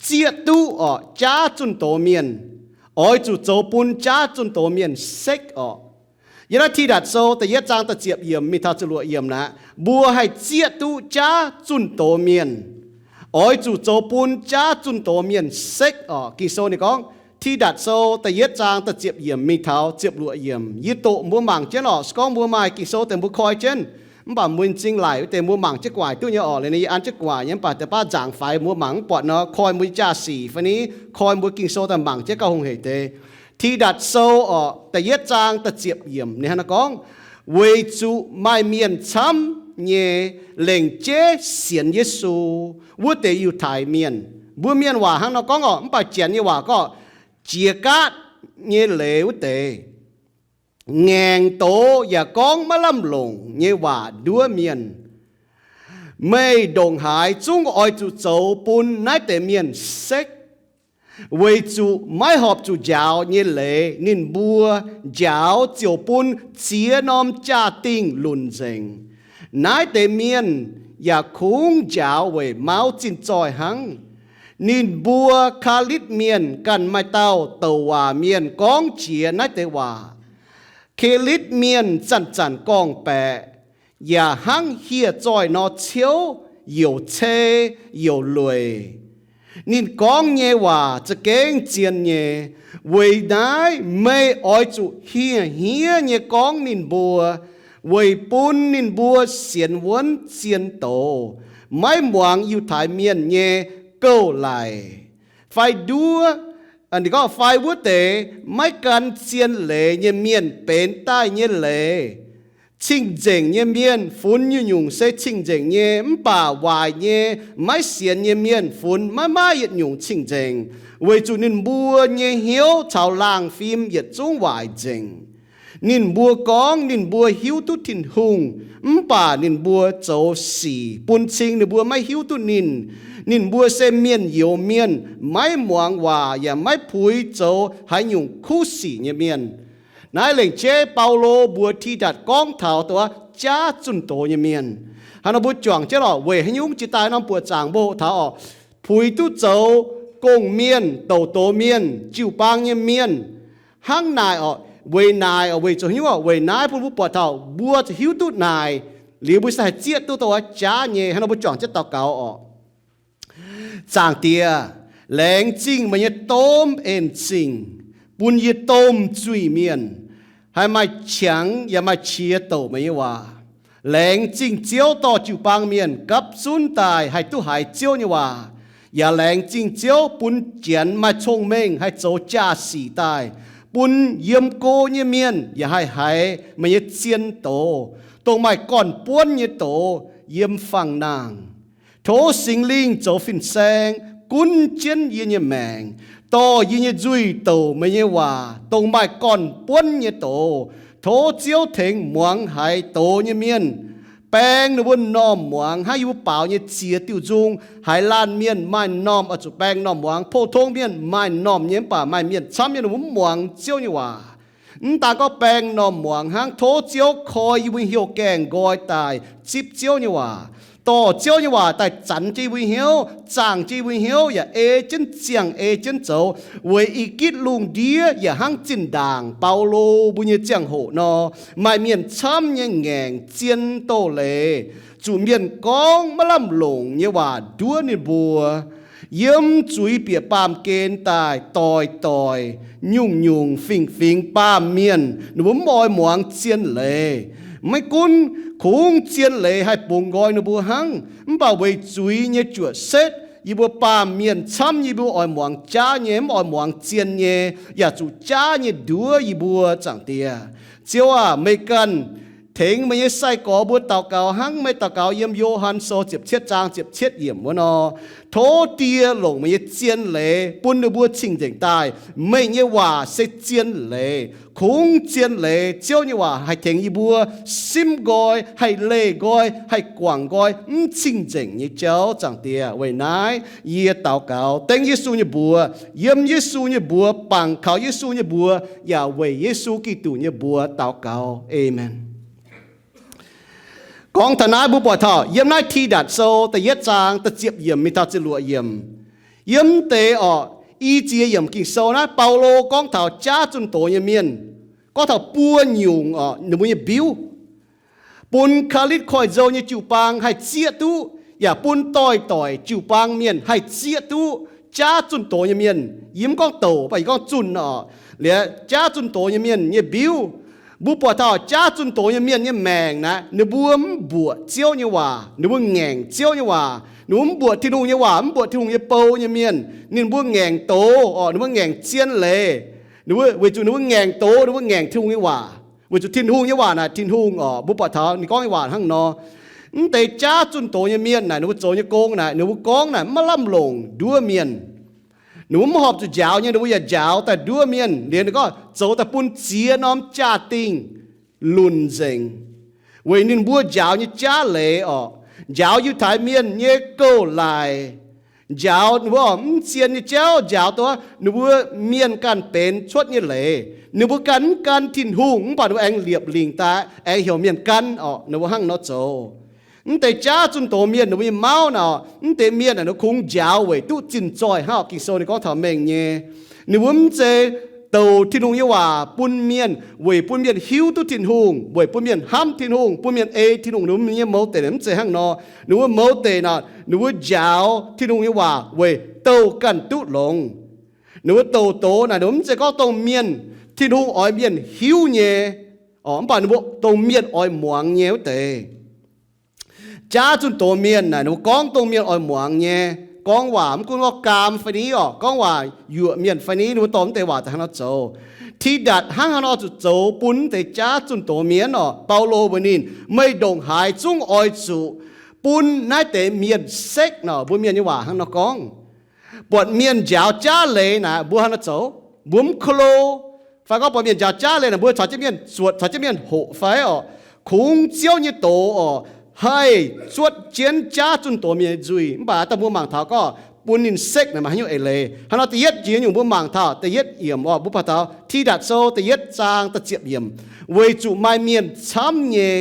zieqv duqv orqc, jaav zunh doz mienh. Oix zuqc zoux bun jaav zunh doz mienh sekv orqc. Yiem naaiv Tidatc Sou da'yietv zaang da'ziepc yiemc mingh taux ziepc luoqc yiemc naaic, mbuo haih zieqv duqv jaav zunh doz mienh. Oix zuqc zoux bun jaav zunh doz mienh sekv orqc. Ging-Sou ninh gorngv, Tidatc Sou da'yietv zaang da'ziepc yiemc mingh taux ziepc luoqc yiemc. Yie doqc mbuo mangc jienv orqc. Se gorngv mbuo maaih Ging-Sou deix mbuo koi jienv, mv baac mbuo m'zing laic wuov deix mbuo mangc jienv gu'nguaaic duqv nyei orqc. Liuz naaic yie an jienv gu'nguaaic nyei, mv baac deix baav nzaangc faix mbuo mangc mv buatc nor, koi mbuo nyei jaa-sic fai ni, koi mbuo Ging-Sou daaih mangc jienv gauh hungh heic deix. Tidatc Sou orqc, da'yietv zaang da'ziepc yiemc ninh hnangv naaiv gorngv, weic zuqc maaih mienh camv nyei lengc jeiv sienx Yesu, wuov deix Yiutai Mienh. Mbuo mienh waac hnangv nor gorngv orqc, mv baac Janx nyei waac gorngv, jiex gaatv nyei leiz wuov deix, ngaengc doz yaac gorngv maiv lamh longc nyei waac nduov mienh. Meih ndongc haaix zungv oix zuqc zoux bun naaiv deix mienh sekv, weic zuqc maiv horpc zuqc njaaux nyei leiz ninh mbuo njaaux ziouc bun ziex norm jaa-dingh lunc nzengc. Naaiv deix mienh yaac kungx njaaux weic mauv zinh zoih hnangv. Ninh mbuo Kaalitv Mienh ganh maaih dauh douc waac mienh gorngv jiex naaiv deix waac. Kaalitv Mienh zanc-zanc gorngv-baeqc, yaac hnangv hieh zoih nor ciouv, youc cei youc lueic. Ninh gorngv nyei waac za'gengh zien nyei. Weic naaiv meih oix zuqc hieh hniev nyei gorngv ninh mbuo, weic bun ninh mbuo sienx wuonv zien doz, maiv muangx Yiutai Mienh nyei gouv-laic, fai nduov, ninh gorngv fai wuov deix maiv gan zien leiz nyei mienh benx daaih nyei leiz. Cing-nzengc nyei mienh funx nyungc-nyungc se cing-nzengc nyei, mv baac waaic nyei maiv sienx nyei mienh funx maiv maaih yietc nyungc cing-nzengc, weic zuqc ninh mbuo nyei hnyouv caux laangh fim yietc zungv waaic nzengc. Ninh mbuo gorngv ninh mbuo hiuv duqv Tin-Hungh, mv baac ninh mbuo zoux sic bun cing ninh mbuo maiv hiuv duqv ninh. Ninh mbuo se mienh youz mienh, maiv muangx waac yaac maiv puix zoux haaix nyungc kuv sic nyei mienh. Naaiv lengc jeiv Baulo mbuox Tidatc gorngv taux dongh wuov jaav zunh doz nyei mienh. Hnangv nor mbuo juangc jienv orqc, weic haaix nyungc jiex daaih norm buoqc zaangc mbuo hoqc taux orqc, puix duqv zoux gong-mienh, douc doz mienh, jiu-baang nyei mienh, hnangv naaic orqc, weic naaic orqc, weic zuqc haaix nyungc orqc, weic naaiv bun mbuo buatc taux mbuo zuqc hiuv duqv naaic liuz mbuo se haih zieqv duqv dongh wuov jaav nyei. Hnangv nor mbuo juangc jienv daux gaux orqc. Zaangc Diex, laengz zingh meih nyei domh en-zingh bun yie domh zuiz-mienh haih maaih qangx yaac maaih qiex douc meih nyei waac. Laengz zingh Ziouv dorh jiu-baang mienh gapv zunv daaih haih duqv haiz Ziouv nyei waac. Yaac laengz zingh Ziouv bun Janx maaih cong-mengh haih zoux jaa-sic daaih, bun yiem go nyei mienh yaac haih haiz meih nyei zien doz, dongh maaih gorn-buonv nyei doz yiem fangx-nangh. Tov Singx Lingh zoux fin-saeng gunv jienv yie nyei maengc, dorh yie nyei nzuih douc meih nyei waac, dongh maaih gorn-buonv nyei doz. Tov Ziouv tengx muangx haaix doz nyei mienh baeng ninh mbuo m'normh muangx hnangv yie mbuo baaux nyei ziex diuh nzung. Haaix laanh mienh maaih m'normh oix zuqc baeng m'normh muangx. Pou-tong mienh maaih m'normh nyei, mv baac maaih mienh camv nyei ninh mbuo mv muangx Ziouv nyei waac. Mv daan gorngv baeng m'normh muangx hnangv, tov Ziouv koi yie mbuo heuc gaengh nqoi daaih zipv Ziouv nyei waac, dorh Ziouv nyei waac daaih zanx jienv yie mbuo hnyouv, zaangh jienv yie mbuo hnyouv, yaac ei jienv ziangh ei jienv zoux, weic i gitv lungh ndiev yaac hnangv zinh ndaangc Baulo mbuo nyei ziangh hoc nor, maaih mienh camv nyei ngaengc zien doz-leiz, zuqc mienh gorngv maiv lamh longc nyei waac nduov ninh mbuo. Yiem zuiz bieqc baamh gen daaih doic-doic, nyungc-nyungc fingx-fingx baamh mienh ninh mbuo mv oix muangx zien leiz. Maiv gunv kungx zien leiz haih bungx nqoi ninh mbuo hnangv, mv baac weic zuiz nyei juoqc setv, yie mbuo baamh mienh camv yie mbuo oix muangx jaav nyei, mv oix muangx zien nyei, yaac zuqc jaav nyei nduov yie mbuo. Zaangc Diex, Ziouv aac, meih ganh tengx meih nyei sai-gorx mbuo daux gaux hnangv meih daux gaux yiem Yo^han Sou ziepc cietv zaang ziepc cietv yiemc wuov nor, tov Die longc meih nyei zien leiz bun ninh mbuo cing-nzengc daaih. Meih nyei waac se zien leiz, kungx zien leiz. Ziouv nyei waac haih tengx yie mbuo simv nqoi, haih leih nqoi, haih guangc nqoi mv cing-nzengc nyei jauv. Zaangc Diex, weic naaiv yie daux gaux dengv Yesu nyei mbuox, yiem Yesu nyei mbuox, bangc kaux Yesu nyei mbuox, yaac weic Yesu Giduc nyei mbuox daux gaux. Aamen. Gorngv taux naaiv mbuo buatc taux yiem naaiv Tidatc Sou da'yietv zaang da'ziepc yiemc mingh taux ziepc luoqc yiemc, Yiem deix orqc, i ziex yiemc Ging-Sou naaiv, Baulo gorngv taux jaav zunh doz nyei mienh, gorngv taux buo nyungc orqc, ninh mbuo nyei mbiuv, bun Ka'litv Koiv-Nzou nyei jiu-baang haih zieqv duqv, yaac bun doix-doic jiu-baang mienh haih zieqv duqv jaav zunh doz nyei mienh. Yie mv gorngv douc, mv baac yie gorngv zunh orqc. Liuz jaav zunh doz nyei mienh nyei mbiuv, mbuo buatc taux jaav zunh doz nyei mienh nyei maengc naaiv, ninh mbuo mv mbuoqc Ziouv nyei waac, ninh mbuo ngaengc Ziouv nyei waac, ninh mbuo mv mbuoqc Tin-Hungh nyei waac, mv mbuoqc Tin-Hungh nyei bou nyei mienh. Ninh mbuo ngaengc doz orqc, ninh mbuo ngaengc zien leiz. Ninh mbuo, weic zuqc ninh mbuo ngaengc doz, ninh mbuo ngaengc Tin-Hungh nyei waac. Weic zuqc Tin-Hungh nyei waac naaic, Tin-Hungh orqc, mbuo buatc taux ninh gorngv nyei waac hnangv nor. Mv deix jaav zunh doz nyei mienh naaic, ninh mbuo zoux nyei gong naaic, ninh mbuo gorngv naaic maiv lamh longc nduov mienh. Ninh mbuo mv horpc zuqc njaaux nyei, ninh mbuo yaac njaaux daaih nduov mienh. Liuz ninh gorngv zoux daaih bun ziex norm jaa-dingh lunc nzengc, weic ninh mbuo njaaux nyei jaav leiz orqc, njaaux Yiutai Mienh nyei gouv-laic, njaaux ninh mbuo mv zien nyei jauv, njaaux dongh ninh mbuo mienh ganh benx cuotv nyei leiz. Ninh mbuo ganh mv gan Tin-Hungh, mv baac ninh mbuo aengx liepc lingc daaih, aengx heuc mienh gan orqc, ninh mbuo hnangv nor zoux. Mv deix jaav zunh doz mienh ninh mbuo nyei mauv naaic, mv deix mienh naaic ninh kungx njaaux weic duqv zinh zoih hnangv orqc. Ging-Sou ninh gorngv taux mengh nyei. Ninh mbuo mv zeiz douc Tin-Hungh nyei waac bun mienh, weic bun mienh hiuv duqv Tin-Hungh, weic bun mienh hnamv Tin-Hungh, bun mienh ei Tin-Hungh. Ninh mbuo nyei mouz deic naaic mv zeiz hnangv nor. Ninh mbuo mouz deic naaic, ninh mbuo njaaux Tin-Hungh nyei waac weic douh ganh duqv longx. Ninh mbuo douc doz naaic, ninh mbuo mv zeiz gorngv dongh mienh, Tin-Hungh oix mienh hiuv nyei, mv baac ninh mbuo dongh mienh oix muangx nyei wuov deix. Jaav zunh doz mienh naaic, ninh mbuo gorngv dongh mienh oix muangx nyei. Gorngv waac mv gunv gorngv gaam fai ni orqc, gorngv waac yuoqc mienh fai ni, ninh mbuo dorh mv deix waac daaih hnangv nor zoux. Tidatc hnangv haaix nor zuqc zoux bun mv deix jaav zunh doz mienh orqc? Baulo mbuox ninh, meih ndongc haaix zungv oix zuqc bun naaiv deix mienh sekv nor. Mbuo mienh nyei waac hnangv nor gorngv, buatc mienh njaaux jaav leiz naaic, mbuo hnangv nor zoux, mbuo mv klo. Fai gorngv buatc mienh njaaux jaav leiz naaic, mbuo caux jienv mienh zuotc, caux jienv mienh hoqc fai orqc? Kungx Ziouv nyei doz orqc, haih zuotv jienv jaav zunh doz mienh nyei nzuih. Mv baac daaih mbuo mangc taux gorngv bun ninh sekv naaic maaih haaix nyungc eix leiz. Hnangv nor da'yietv jiex nyungc mbuo mangc taux da'yietv yiemc orqc, mbuo buatc taux Tidatc Sou da'yietv zaang da'ziepc yiemc, weic zuqc maaih mienh camv nyei,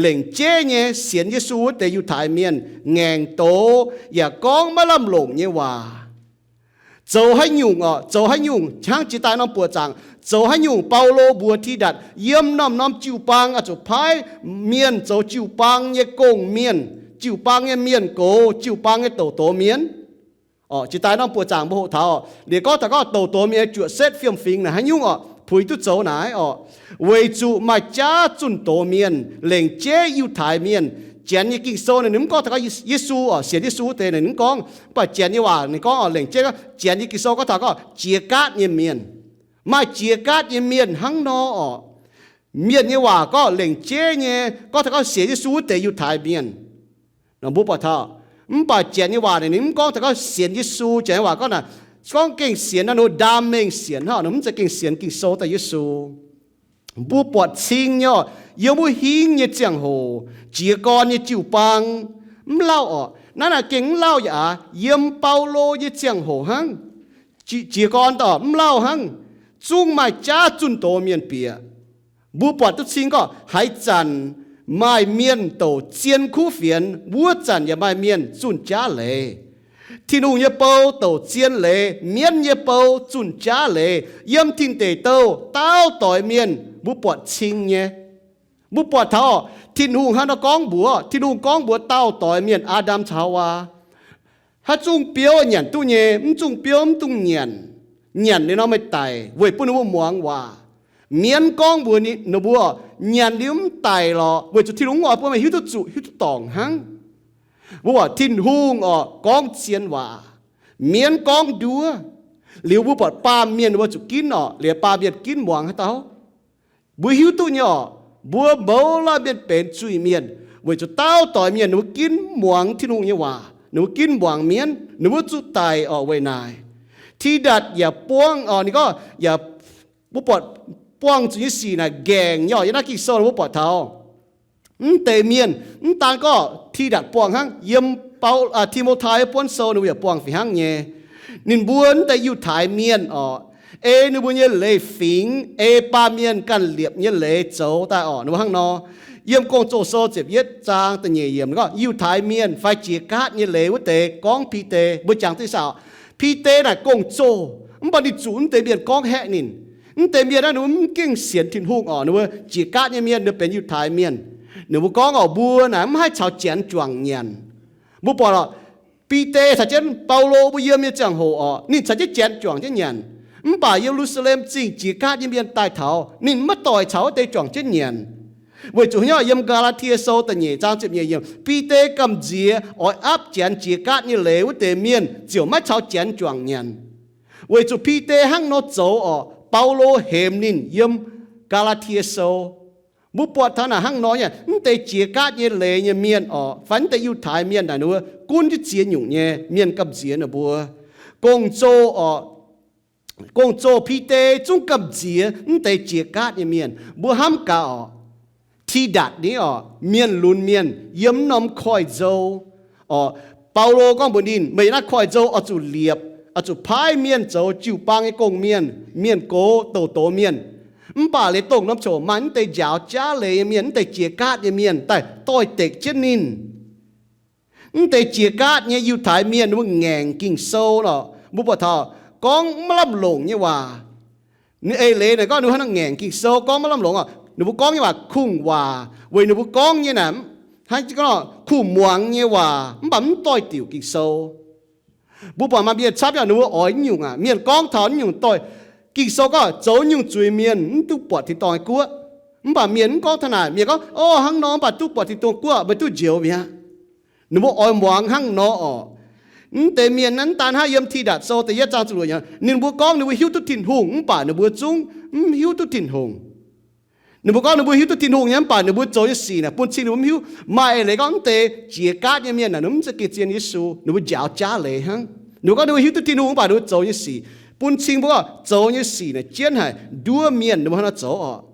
lengc jeiv nyei sienx Yesu wuov deix Yiutai Mienh ngaengc doz yaac gorngv maiv lamh longc nyei waac. Zoux haaix nyungc orqc, zoux haaix nyungc hnangv jiex daaih norm buoqc zaangc, zoux haaix nyungc Baulo mbuox Tidatc, yiem norm-norm jiu-baang oix zuqc paaiv mienh zoux jiu-baang nyei gong-mienh, jiu-baang nyei mienh gox, jiu-baang nyei douc doz mienh. Orqc, jiex daaih norm buoqc zaangc mbuo hoqc taux, liuz gorngv taux gorngv douc doz mienh nyei juoqc setv fiem-fingx naaic haaix nyungc orqc, puix duqv zoux naaiv orqc. Weic zuqc maaih jaav zunh doz mienh, lengc jeiv Yiutai Mienh. Janx nyei Ging-Sou naaic ninh mv gorngv taux gorngv Yesu orqc, sienx Yesu wuov deix naaic ninh mv gorngv, mv baac Janx nyei waac ninh gorngv orqc, lengc jeiv gorngv, Janx nyei Ging-Sou gorngv taux gorngv jiex gaatv nyei mienh. Maaih jiex gaatv nyei mienh hnangv nor orqc. Mienh nyei waac gorngv lengc jeiv nyei, gorngv taux gorngv sienx Yesu wuov deix Yiutai Mienh. Nor mbuo buatc taux, mv baac Janx nyei waac naaic ninh mv gorngv taux gorngv sienx Yesu. Janx nyei waac gorngv naaic, gorngv gengh sienx naaiv, ninh ndaam mengh sienx hnangv, ninh mv zeiz gengh sienx Ging-Sou daaih Yesu. Mbuo buatc cing nyei orqc, yiem wuov hingv nyei ziangh hoc, jiez gorn nyei jiu-baang, mv lauh orqc, naaiv naaic gengh mv lauh yaac aav yiem Baulo nyei ziangh hoc hnangv. Jiez gorn orqc, mv lauh hnangv, zungv maaih jaav zunh doz mienh bieqc. Mbuo buatc duqv cing gorngv haaix zanc maaih mienh douc zien kuv fienx, wuov zanc yaac maaih mienh zunh jaav leiz. Tin-Hungh nyei bou douc zien leiz, mienv nyei bou zunh jaav leiz. Yiem Tin Deic Douh daauh doix mienh mbuo buatc cing nyei. Mbuo buatc taux Tin-Hungh hnangv nor gorngv mbuox, Tin-Hungh gorngv mbuox daauh doix mienh, Aa^ndam caux Haawaa, haaix zungh biouv nyanc duqv nyei, mv zungh biouv mv dungx nyanc. Nyanc liuz nor meih daic, weic bun ninh mbuo muangx waac. Mienv gorngv mbuox ninh mbuo, nyanc liuz mv daic lorqc, weic zuqc Tin-Hungh oix bun meih hiuv duqv zuqc, hiuv duqv dorngc hnangv. Mbuo buatc Tin-Hungh orqc gorngv zien waac, mienv gorngv nduov. Liuz mbuo buatc baamh mienh wuov zuqc ginv orqc, liuz baamh mienh ginv muangx haaix dauh? Mbuo hiuv duqv nyei orqc, mbuo mouz laanh mienh benx zuiz-mienh, weic zuqc daauh doix mienh ninh mbuo ginv muangx Tin-Hungh nyei waac, ninh mbuo ginv muangx mienv, ninh mbuo zuqc daic orqc weic naaic. Tidatc yaac buangh orqc, ninh gorngv yaac, mbuo buatc buangh zuqc nyei sic naaic nqaengc nyei orqc. Yiem naaiv Ging-Sou mbuo buatc taux mv deix mienh, mv daan gorngv Tidatc buangh hnangv, yiem Bau, Ti^mo^tai buonv sou ninh mbuo yaac buangh fih hnangv nyei. Ninh mbuo mv deix Yiutai Mienh orqc, ei ninh mbuo nyei leiz-fingx, ei baamh mienh ganh liepc nyei leiz zoux daaih orqc. Ninh mbuo hnangv nor, yiem Gong-Zoh Sou ziepc yietv zaang da'nyeic yiemc gorngv Yiutai Mienh fai jiex gaatv nyei leiz wuov deix gorngv Bide, mbuo jangx duqv saauc, Bide naaic gong-zoh, mv baac ninh zuqc mv deix mienh gorngv haeqv ninh. Mv deix mienh naaiv ninh mbuo mv gengh sienx Tin-Hungh orqc. Ninh mbuo jiex gaatv nyei mienh, ninh mbuo benx Yiutai Mienh. Ninh mbuo gorngv orqc, mbuo naaic mv haih caux janx juangc nyanc. Mbuo buatc orqc, Bide caux jienv Baulo mbuo yiem nyei ziangh hoc orqc, ninh caux jienv janx juangc jienv nyanc. Mv baac Ye^lu^saa^lem Zingh jiex gaatv nyei mienh daaih taux, ninh maiv doic caux wuov deix juangc jienv nyanc. Weic zuqc hnangv nor yiem Gaa^laa^tie Sou da'nyeic zaang ziepc nyeic yiemc, Bide gamh nziex oix aapv janx jiex gaatv nyei leiz wuov deix mienh ziouc maiv caux janx juangc nyanc. Weic zuqc Bide hnangv nor zoux orqc, Baulo hemx ninh yiem Gaa^laa^tie Sou. Mbuo buatc taux naaic hnangv nor nyei, mv deix jiex gaatv nyei leiz nyei mienh orqc, fai mv deix Yiutai Mienh naaic, ninh mbuo gunv jienv ziex nyungc nyei mienh gamh nziex ninh mbuo. Gong-zoh orqc, gong-zoh Bide zungv gamh nziex mv deix jiex gaatv nyei mienh. Mbuo hnamv gaax orqc, Tidatc ni orqc, mienh lunx mienh yiem mv norm koiv-nzou orqc, Baulo gorngv mbuox ninh, meih naaiv koiv-nzou oix zuqc liepc, oix zuqc paaiv mienh zoux jiu-baang nyei gong-mienh, mienh gox, douc doz mienh. Mv baac leiz dongh norm coc maaih mv deix njaaux jaav leiz nyei mienh, mv deix jiex gaatv nyei mienh daaih doix-dekc jienv ninh. Mv deix jiex gaatv nyei Yiutai Mienh ninh mbuo ngaengc Ging-Sou nor, mbuo buatc taux gorngv maiv lamh longc nyei waac. Ninh eix leiz naaic gorngv ninh mbuo hnangv nor ngaengc Ging-Sou, gorngv maiv lamh longc orqc. Ninh mbuo gorngv nyei waac kungx-waac, weic ninh mbuo gorngv nyei naaic hnangv gorngv kungx-muangx nyei waac, mv baac mv doix-diuc Ging-Sou. Mbuo buatc maaih mienh camv yaac ninh mbuo oix nyungc aqv. Mienh gorngv taux nyungc doix, Ging-Sou gorngv zoux nyungc zuiz mienh mv duqv buatc tin-dorngh nyei guoqv. Mv baac mienh mv gorngv taux naaic, mienh gorngv, o, hnangv nor mv baac duqv buatc tin-dorngh guoqv, meih duqv njoux mi'aqv. Ninh mbuo oix muangx hnangv nor orqc. Mv deix mienh naaiv, mv daan hnangv yiem Tidatc Sou da'yietv zaang ziepc luoqc yiemc, ninh mbuo gorngv ninh mbuo hiuv duqv Tin-Hungh, mv baac ninh mbuo zungv mv hiuv duqv Tin-Hungh. Ninh mbuo gorngv ninh mbuo hiuv duqv Tin-Hungh nyei, mv baac ninh mbuo zoux nyei sic naaic bun cing ninh mbuo mv hiuv. Maaih eix leiz gorngv mv deix jiex gaatv nyei mienh naaic, ninh mbuo mv zeiz gengh zien Yesu, ninh mbuo njaaux jaav leiz hnangv. Ninh mbuo gorngv ninh mbuo hiuv duqv Tin-Hungh, mv baac ninh mbuo zoux nyei sic bun cing mbuo gorngv zoux nyei sic naaic jienv haic nduov mienh ninh mbuo hnangv nor zoux orqc.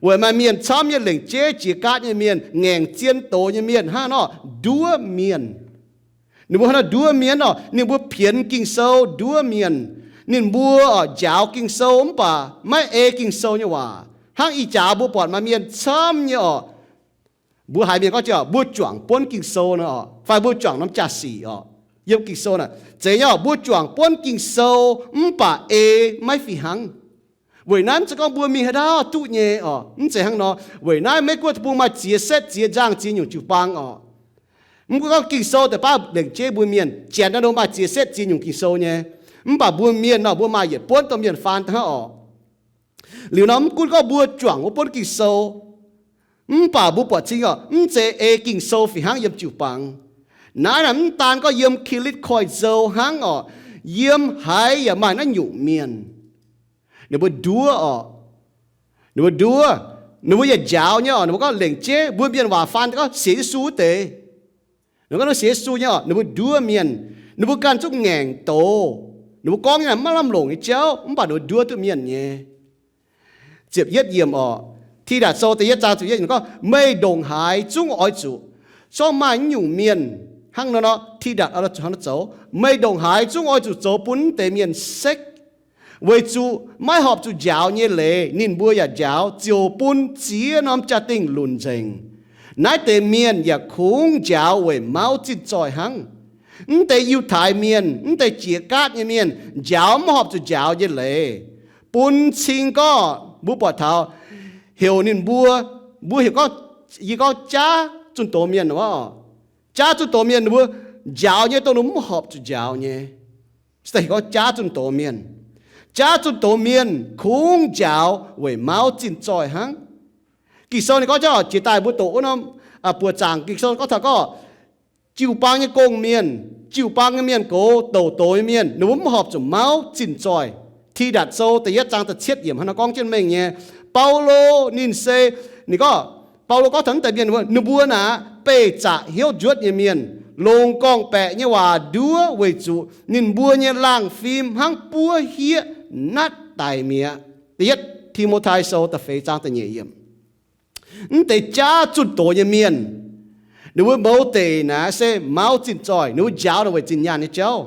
Weic maaih mienh camv nyei lengc jeiv jiex gaatv nyei mienh, ngaengc zien doz nyei mienh hnangv nor nduov mienh. Ninh mbuo hnangv nor nduov mienh orqc, ninh mbuo pienx Ging-Sou nduov mienh. Ninh mbuo orqc njaaux Ging-Sou mv baac maiv ei Ging-Sou nyei waac. Hnangv ih jaax mbuo buatc maaih mienh camv nyei orqc, mbuo haiz mienh gorngv jienv orqc, mbuo juangc buonv Ging-Sou nor orqc, fai mbuo juangc norm jaa-sic orqc, yiem Ging-Sou naaic. Zeiz nyei orqc, mbuo juangc buonv Ging-Sou mv baac ei maiv fih hnangv. Weic naaiv mv zeiz gorngv mbuo mingh haaix ndau duqv nyei orqc. Mv zeiz hnangv nor. Weic naaiv Meiv Guoqv deic-bung maaih ziex setv, ziex nzangh, ziex nyungc jiu-baang orqc. Mv gunv gorngv Ging-Sou deix baav lengc jeiv mbuo mienh, janx naaiv nor maaih ziex setv ziex nyungc Ging-Sou nyei. Mv baac mbuo mienh nor, mbuo maaih yietc buonv domh mienh faan daaih hnangv orqc. Liuz nor mv gunv gorngv mbuo juangc wuov buonv Ging-Sou, mv baac mbuo buatc cing orqc, mv zeiz ei Ging-Sou fih hnangv yiem jiu-baang. Naaiv naaic mv daan gorngv yiem Kilitv Koiv-Nzou hnangv orqc, yiem haaix yaac maaih naaiv nyungc mienh. Ninh mbuo nduov orqc. Ninh mbuo nduov. Ninh mbuo yaac njaaux nyei orqc. Ninh mbuo gorngv lengc jeiv mbuo mienh waac faan gorngv sienx Yesu wuov deix. Ninh mbuo gorngv sienx Yesu nyei orqc, ninh mbuo nduov mienh. Ninh mbuo ganh zungv ngaengc doz. Ninh mbuo gorngv nyei maiv lamh longc nyei jauv, mv baac ninh mbuo nduov duqv mienh nyei. Ziepc yietv yiemc orqc, Tidatc Sou da'yietv zaang ziepc yietv yiemc gorngv, meih ndongc haaix zungv oix zuqc, zorqv maaih nyungc mienh hnangv nor nor, Tidatc oix zuqc hnangv nor zoux. Meih ndongc haaix zungv oix zuqc zoux bun mv deix mienh sekv, weic zuqc maiv horpc zuqc njaaux nyei leiz ninh mbuo yaac njaaux, ziouc bun ziex norm jaa-dingh lunc nzengc. Naaiv deix mienh yaac kungx njaaux weic mauv zinh zoih hnangv. Mv deix Yiutai Mienh, mv deix jiex gaatv nyei mienh njaaux mv horpc zuqc njaaux nyei leiz, bun cing gorngv mbuo buatc taux heuc ninh mbuo, mbuo heuc gorngv, yie gorngv jaav zunh doz mienh orqc. Jaav zunh doz mienh ninh mbuo njaaux nyei dongh ninh mbuo mv horpc zuqc njaaux nyei. Gorngv jaav zunh doz mienh, jaav zunh doz mienh kungx njaaux weic mauv zinh zoih hnangv. Ging-Sou ninh gorngv jauv jiex daaih mbuo doqc wuov norm buoz-zaangc Ging-Sou gorngv taux gorngv jiu-baang nyei gong-mienh, jiu-baang nyei mienh gox, douc doz nyei mienh, ninh mbuo mv horpc zuqc mauv zinh zoih. Tidatc Sou da'yietv zaang da'cietv yiemc hnangv nor gorngv jienv mengh nyei. Baulo ninh se, ninh gorngv, Baulo gorngv taux mv deix mienh, ninh mbuo naaic beih zaqc hnyouv njuotv nyei mienh, longc gorngv-baeqc nyei waac nduov weic zuqc ninh mbuo nyei laangh fim hnangv buov hieqv natv daic mi'aqv. Da'yietv Ti^mo^tai Sou da'feix zaang da'nyeic yiemc. Mv deix jaav zunh doz nyei mienh, ninh mbuo mouz deic naaic se mauv zinh zoih, ninh mbuo njaaux naaic weic zinh nyaanh nyei jauv.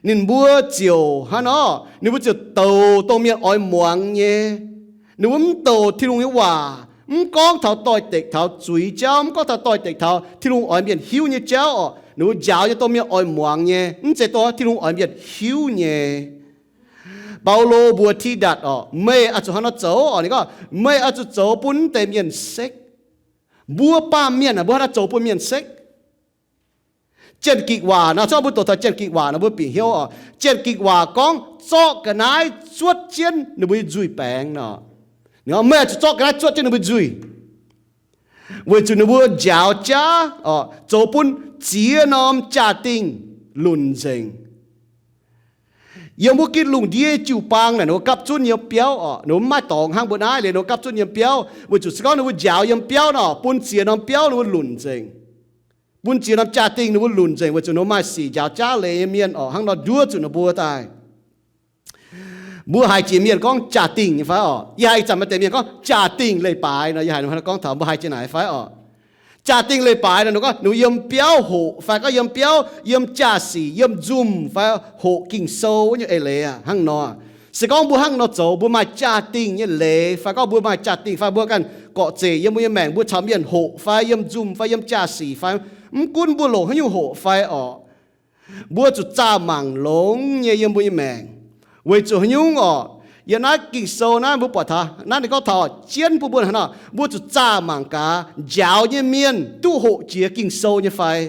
Ninh mbuo ziouc hnangv nor, ninh mbuo ziouc douc dongh mienh oix muangx nyei. Ninh mbuo mv douc Tin-Hungh nyei waac, Mv gorngv taux doix-dekc taux zuiz jauv, mv gorngv taux doix-dekc taux Tin-Hungh oix mienh hiuv nyei jauv orqc, ninh mbuo njaaux nyei domh mienh oix muangx nyei, mv zeiz dongh Tin-Hungh oix mienh hiuv nyei. Baulo mbuox Tidatc orqc, meih oix zuqc hnangv nor zoux orqc, ninh gorngv, meih oix zuqc zoux bun deix mienh sekv. Mbuo baamh mienh aah, mbuo hnangv nor zoux bun mienh sekv. Janx-Gikc waac nor, zorqv mbuo doqc taux Janx-Gikc waac nor, mbuo bieqc hnyouv orqc. Janx-Gikc waac gorngv zorqv ga'naaiv zuotv jienv ninh mbuo nyei nzuih baengx nor. Meih oix zuqc zorqv ga'naaiv zuotv jienv ninh mbuo nzuih, weic zuqc ninh mbuo njaaux jaav orqc, zoux bun ziex norm jaa-dingh lunc nzengc. Yiem wuov gitv lungh ndiev jiu-baang naaic, ninh mbuo gapv zunv yiem biauv orqc, ninh mbuo mv maaih dorngx hnangv mbuo naaiv liuz, ninh mbuo gapv zunv yiem biauv, weic zuqc se gorngv ninh mbuo njaaux yiem biauv nor, bun ziex norm biauv ninh mbuo lunc nzengc, bun ziex norm jaa-dingh ninh mbuo lunc nzengc, weic zuqc ninh mbuo maaih sic njaaux jaav leiz nyei mienh orqc, hnangv nor nduov zuqc ninh mbuo daaih. Mbuo haiz jiex mienh gorngv jaa-dingh nyei fai orqc? Yie haiz ih zanc maaih deix mienh gorngv jaa-dingh leiz-baaix nor, yie haiz ninh gorngv taux mbuo haiz jiex naaic fai orqc? Jaa-dingh leiz-baaix nor, ninh gorngv ninh yiem biauv hoqc fai gorngv yiem biauv, yiem jaa-sic, yiem nzumh fai hoqc Ging-Sou wuov nyei eix leiz aac, hnangv nor. Se gorngv mbuo hnangv nor zoux, mbuo maaih jaa-dingh nyei leiz fai gorngv mbuo maaih jaa-dingh fai mbuo ganh gorqv-zeic yiem mbuo nyei maengc, mbuo caux mienh hoqc fai yiem nzumh fai yiem jaa-sic fai, mv gunv mbuo longc haaix nyungc hoqc fai orqc, mbuo zuqc zaah mangc longx nyei yiem mbuo nyei maengc. Weic zuqc haaix nyungc orqc? Yiem naaiv Ging-Sou naaiv mbuo buatc taux naaiv ninh gorngv taux jienv bun mbuo hnangv nor, mbuo zuqc zaah mangc gaax njaaux nyei mienh duqv hoqc jiex Ging-Sou nyei fai,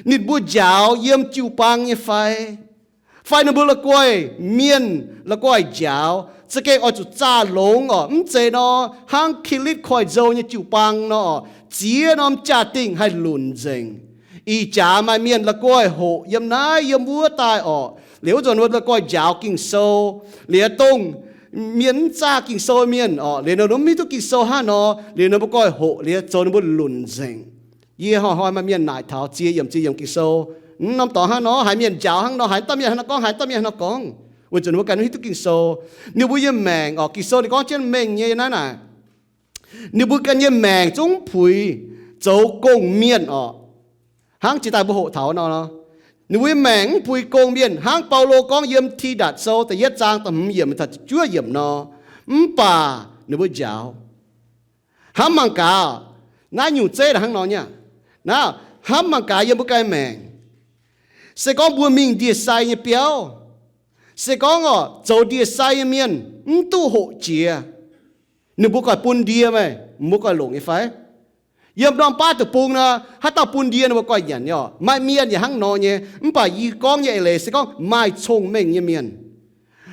ninh mbuo njaaux yiem jiu-baang nyei fai, fai ninh mbuo la'guaih mienh la'guaih njaaux. Za'gengh oix zuqc zaah longx orqc, mv zeiz nor hnangv Kilitv Koiv-Nzou nyei jiu-baang nor, ziex norm jaa-dingh haih lunc nzengc. Ih jaax maaih mienh la'guaih hoqc yiem naaiv yiem wuov daaih orqc, liuz wuov nzunc ninh mbuo la'guaih njaaux Ging-Sou, liuz dongh mienh mv zaah Ging-Sou mienh orqc, liuz ninh mbuo mv hiuv duqv Ging-Sou hnangv nor, liuz ninh mbuo goiv hoqc liuz zoux ninh mbuo lunc nzengc. Yie hnoi-hnoi maaih mienh naaic taux ziex yiemc ziex yiemc Ging-Sou, mv norm dorngx hnangv nor, haaix mienh njaaux hnangv nor, haaix dauh mienh hnangv nor gorngv, haaix dauh mienh hnangv nor gorngv, weic zuqc ninh mbuo ganh mv hiuv duqv Ging-Sou. Ninh mbuo nyei maengc orqc, Ging-Sou ninh gorngv jienv mengh nyei naaiv naaic, ninh mbuo ganh nyei maengc zungv mv puix zoux gong-mienh orqc. Hnangv jiex daaih mbuo hoqc taux nor, ninh mbuo nyei maengc mv puix gong-mienh hnangv Baulo gorngv yiem Tidatc Sou da'yietv zaang da'hmz yiemc taux juov yiemc nor, mv baac ninh mbuo njaaux. Hnamv mangc gaax, naaiv nyungc zeiv naaic hnangv nor nyei aqv. Naaiv, hnamv mangc gaax yiem mbuo ganh maengc, se gorngv mbuo mingh ndie-sai nyei biauv, se gorngv orqc zoux ndie-sai nyei mienh mv duqv hoqc jiex, ninh mbuo goiv bun ndie meih, mbuo goiv longc nyei fai? Yiem norm baav deic-bung nor, haaix dauh bun ndie ninh mbuo goiv nyanc nyei orqc. Maaih mienh yaac hnangv nor nyei. Mv baac yie gorngv nyei eix leiz se gorngv maaih cong-mengh nyei mienh,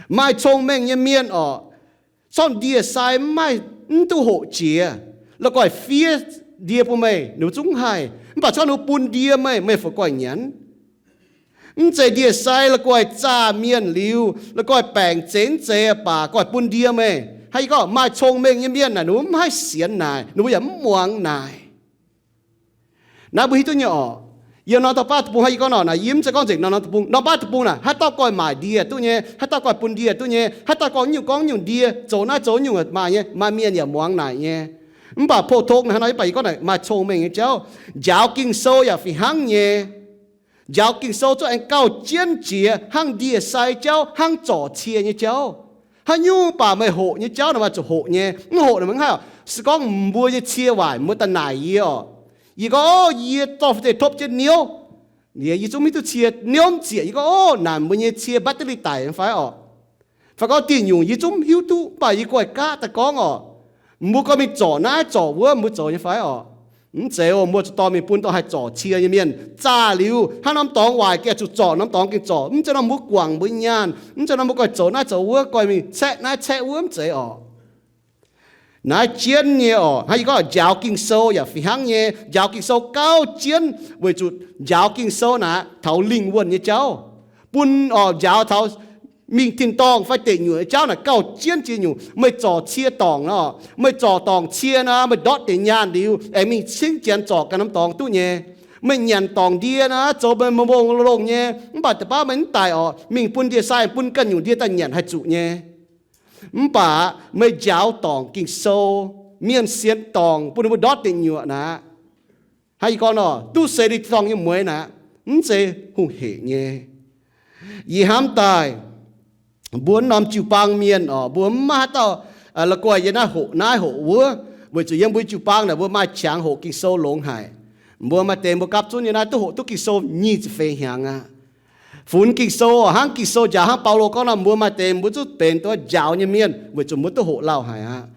maaih cong-mengh nyei mienh orqc, zorqv ndie-sai mv maaih, mv duqv hoqc jiex, la'guaih fiev ndie bun meih, ninh mbuo zungv haih. Mv baac zorqv ninh mbuo bun ndie meih, meih fungc goiv nyanc? Mv zeiz ndie-sai la'guaih zaah mienh liuz, la'guaih baengc zeiz mv zeiz baac goiv bun ndie meih. Hnangv yie gorngv maaih cong-mengh nyei mienh naaic, ninh mbuo mv haih sienx naaic, ninh mbuo yaac mv muangx naaic. Naaiv mbuo hiuv duqv nyei orqc. Yiem norm baav deic-bung hnangv yie gorngv nor naaic, yie mv zeiz gorngv nzengc norm baav deic-bung naaic, haaix dauh goiv maaic ndie duqv nyei, haaix dauh goiv bun ndie duqv nyei, haaix dauh goiv nyungc gorngv nyungc ndie, zoux naaiv zoux nyungc maaih nyei, maaih mienh yaac muangx naaic nyei. Mv baac pou-tong naaic hnangv nor, mv baac yie gorngv naaic maaih cong-mengh nyei jauv, njaaux Ging-Sou yaac fih hnangv nyei. Njaaux Ging-Sou zungv aengx gauh jienv jiex hnangv ndie-sai jauv, hnangv zorc cie nyei jauv. Haaix nyungc baac meih hoqc nyei jauv naaic, meih zuqc hoqc nyei. Mv hoqc naaic maiv haih. Se gorngv mbuo nyei cie waaic, mbuo daaih naaic yie orqc, yie gorngv, Ov, yie dorh fu'jueiv topv jienv niouv. Yie zungv mv hiuv duqv cie niouv mv zieqc. Yie gorngv, Ov, naaic mbuo nyei cie battery daic fai orqc? Fai gorngv diuh nyungc yie zungv mv hiuv duqv, mv baac yie guaih gaav daaih gorngv orqc, mbuo gorngv mingh zorc naaiv zorc wuov, mbuo zoux nyei fai orqc? Mv zeiz oc. Mbuo zuqc dorh mingh bun dorh haih zorc cie nyei mienh. Zaah liuz hnangv norm dorngx waaic gengh zuqc zorc, norm dorngx gengh zorc. Mv zeiz nor mbuo guangc mbuo nyaanh, mv zeiz nor mbuo goiv zoux naaiv zoux wuov, goiv mingh caeqv naaiv caeqv wuov, mv zeiz orqc. Naaiv jienv nyei orqc. Hnangv yie gorngv njaaux Ging-Sou yaac fih hnangv nyei. Njaaux Ging-Sou gauh jienv weic zuqc njaaux Ging-Sou naaic taux lingh wuonh nyei jauv, bun orqc njaaux taux mingh tin-dorngh fai deic nyuoqc nyei jauv naaic gauh jienv jiex nyungc. Meih zorc cie dorngc nor, meih zorc dorngc cie nor, meih ndortv deix nyaanh liuz aengx mingh cingv janx zorc ganh norm dorngx duqv nyei. Meih nyanc dorngc ndie nor, zoux meih mbong longh nyei, mv baac deix baav meih mv daic orqc, mingh bun ndie-sai bun ganh nyungc ndie daaih nyanc haih zuqc nyei. Mv baac meih njaaux dorngc Ging-Sou, mienh sienx dorngc bun ninh mbuo ndortv deic nyuoqc naaic, hnangv yie gorngv nor, duqv seix liuz tin-dorngh nyei mueiz naaic, mv zeiz hungh hec nyei. Yie hnamv daaih mbuo norm jiu-baang mienh orqc, mbuo mv maaih haaix dauh la'guaih yie naaiv hoqc naaiv hoqc wuov. Weic zuqc yiem mbuo jiu-baang naaic mbuo maaih qangx hoqc Ging-Sou longx haic. Mbuo maaih deix mbuo gapv zunv nyei naaiv duqv hoqc duqv Ging-Sou nyic ziepc feix hnyangx aqv. Funx Ging-Sou hnangv Ging-Sou njaaux hnangv Baulo gorngv nor, mbuo maaih deix mbuo zuqc benx duqv njaaux nyei mienh weic zuqc mbuo duqv hoqc lauh haic aqv.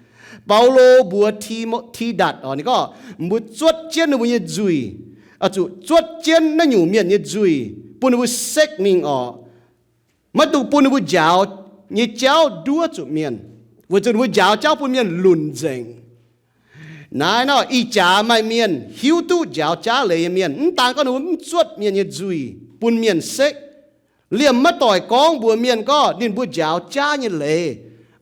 Baulo mbuox Ti^mo, Tidatc oc, ninh gorngv mbuo zuotv jienv ninh mbuo nyei nzuih, zuqc zuotv jienv naaiv nyungc mienh nyei nzuih, bun ninh mbuo sekv mingh oc. Maiv dungx bun ninh mbuo njaaux nyei jauv nduov zuqc mienh, weic zuqc ninh mbuo njaaux jauv bun mienh lunc nzengc. Naaiv nor ih jaax maaih mienh hiuv duqv njaaux jaav leiz nyei mienh, mv daan gorngv ninh mbuo mv zuotv mienh nyei nzuih bun mienh sekv, liemh maiv doic gorngv mbuox mienh gorngv ninh mbuo njaaux jaav nyei leiz.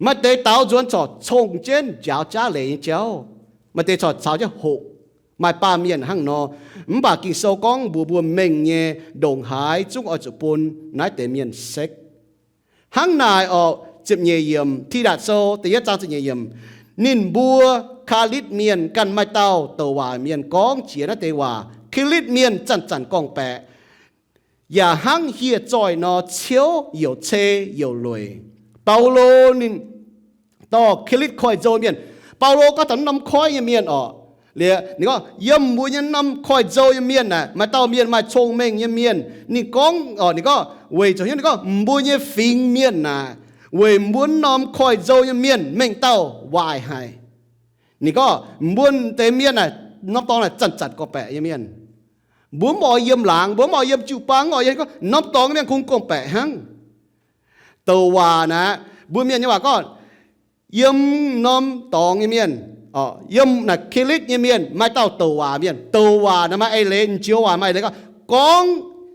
Maaih deix daaux nzuonx corc cong jienv njaaux jaav leiz nyei jauv, maaih deix corc caux jienv hoqc. Maaih baamh mienh hnangv nor. Mv baac Ging-Sou gorngv mbuox mbuo mengh nyei ndongc haaix zungv oix zuqc bun naaiv deix mienh sekv. Hnangv naaic oc, ziepc nyeic yiemc, Tidatc Sou da'yietv zaang ziepc nyeic yiemc, ninh mbuo Kaalitv Mienh ganh maaih dauh douc waac mienh gorngv jiex naaiv deix waac. Kaalitv Mienh zanc-zanc gorngv-baeqc, yaac hnangv hieh zoih nor ciouv, youc cei youc lueic. Baulo ninh dorh Kaalitv Koiv-Nzou mienh. Baulo gorngv taux norm koiv nyei mienh oc. Liuz ninh gorngv yiem mbuo nyei norm koiv-nzou nyei mienh naaic, maaih dauh mienh maaih cong-mengh nyei mienh. Ninh gorngv oc, ninh gorngv weic zuqc hiuv, ninh gorngv mbuo nyei fingx mienh naaic, weic mbuo norm koiv-nzou nyei mienh mengh dauh waaic haic. Ninh gorngv mbuo deix mienh naaic, norm dorngx naaic zanc-zanc gorngv-baeqc nyei mienh. Mbuo mv oix yiem laangz, mbuo mv oix yiem jiu-baang, mv oix yiem, gorngv norm dorngx mienh kungx gorngv-baeqc hnangv. Douc waac naaic, mbuo mienh nyei waac gorngv, yiem norm dorngx nyei mienh, yiem naaic Kelitv nyei mienh maaih dauh douc waac mienh. Douc waac naaic maaih eix leiz, m'njoux waac maaih eix leiz gorngv, gorngv,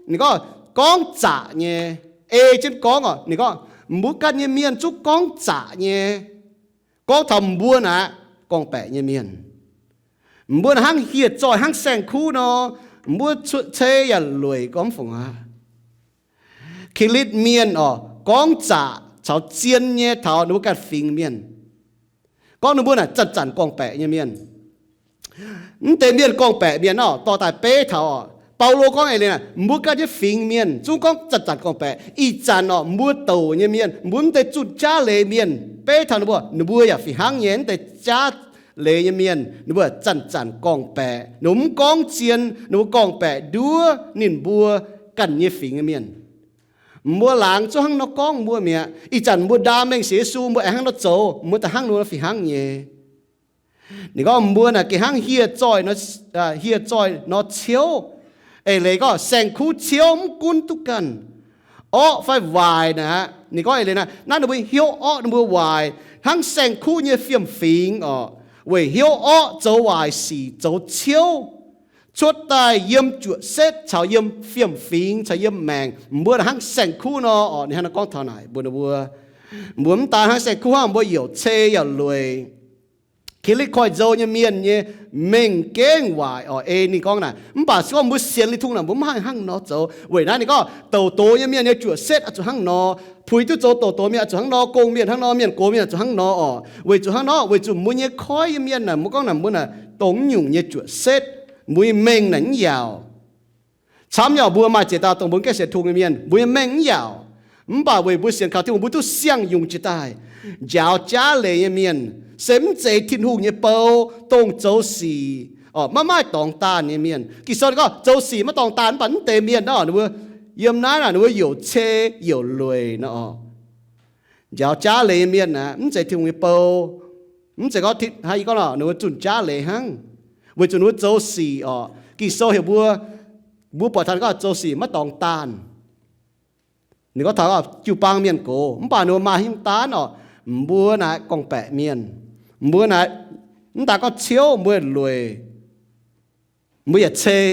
ninh gorngv gorngv zaqc nyei. Ei jienv gorngv oc, ninh gorngv mbuo ganh nyei mienh zungv gorngv zaqc nyei. Gorngv taux mbuo naaic gorngv-baeqc nyei mienh. Mbuo naaic hnangv hieh zoih, hnangv saeng-kuv nor, mbuo cuotv cei yaac lueic gormx fungc aqv. Kelitv mienh oc, gorngv zaqc caux zien nyei taux ninh mbuo ganh fingx mienh. Gorngv ninh mbuo naaic zanc-zanc gorngv-baeqc nyei mienh. Mv deix mienh gorngv-baeqc mienh oc, dorh daaih beiv taux oc, Baulo gorngv eix leiz naaic, mbuo ganh nyei fingx mienh zungv gorngv zanc-zanc gorngv-baeqc. Ih zanc oc, mbuo douc nyei mienh, mbuo mv deix zunh jaav leiz mienh, beiv taux ninh mbuo, ninh mbuo yaac fih hnangv nyei. Mv deix jaav leiz nyei mienh, ninh mbuo zanc-zanc gorngv-baeqc, ninh mbuo mv gorngv zien, ninh mbuo gorngv-baeqc nduov ninh mbuo ganh nyei fingx nyei mienh. Mbuo laangz zungv hnangv nor gorngv mbuo mi'aqv. Ih zanc mbuo ndaam mengh sienx Yesu, mbuo aengx hnangv nor zoux, mbuo daaih hnangv nor fih hnangv nyei. Ninh gorngv mbuo naaic gengh hnangv hieh zoih nor, hieh zoih nor ciouv. Eix leiz gorngv saeng-kuv ciouv mv gunv duqv ganh orqv fai waaic naaic. Ninh gorngv eix leiz naaic, naaiv ninh mbuo hnyouv orqv, ninh mbuo waaic hnangv saeng-kuv nyei fiem-fingx oc, weic hnyouv orqv zoux waaic sic, zoux ciouv, cuotv daaih yiem juoqc setv caux yiem fiem-fingx caux yiem maengc. Mbuo naaic hnangv saeng-kuv nor oc. Ninh hnangv nor gorngv taux naaic mbuox ninh mbuo, mbuo mv daan hnangv saeng-kuv hnangv, mbuo youc cei yaac lueic. Kelitv Koiv-Nzou nyei mienh nyei mengh gengh waaic oc. Ei ninh gorngv naaic, mv baac se gorngv mbuo sienx Tin-Hungh naaic, mbuo mv haih hnangv nor zoux. Weic naaiv ninh gorngv douc doz nyei mienh nyei juoqc setv oix zuqc hnangv nor, puix duqv zoux douc doz mienh oix zuqc hnangv nor, gong mienh hnangv nor, mienh gox mienh oix zuqc hnangv nor oc. Weic zuqc hnangv nor, weic zuqc mbuo nyei koiv nyei mienh naaic, mbuo gorngv naaic mbuo naaic dongh mv nyungc nyei juoqc setv, mbuo nyei mengh naaic mv yaauc. Camv nyei oc, mbuo maaih ziex dauh dongh mbuo mv gaengh sienx Tin-Hungh nyei mienh, mbuo nyei mengh mv yaauc. Mv baac weic mbuo sienx kaux Tin-Hungh, mbuo duqv siang-yungz jiex daaih. Njaaux jaav leiz nyei mienh se mv zeiz Tin-Hungh nyei bou, dongh zoux sic oc, maiv maaih dorngx daanh nyei mienh. Ging-Sou gorngv zoux sic maiv dorngx daanh, mv baac mv deix mienh nor, ninh mbuo yiem naaiv naaic ninh mbuo youc cei youc lueic nor oc. Njaaux jaav leiz nyei mienh aeqv, mv zeiz Tin-Hungh nyei bou. Mv zeiz gorngv, hnangv yie gorngv nor, ninh mbuo zunh jaav leiz hnangv, weic zuqc ninh mbuo zoux sic oc. Ging-Sou heuc mbuo, mbuo buatc taux ninh gorngv zoux sic maiv dorngx daanh. Ninh gorngv taux jiu-baang mienh gox, mv baac ninh mbuo maaih haaix nyungc daanv oc, mbuo naaic gorngv-baeqc mienh. Mbuo naaic mv daan gorngv ciouv, mbuo lueic, mbuo yaac cei.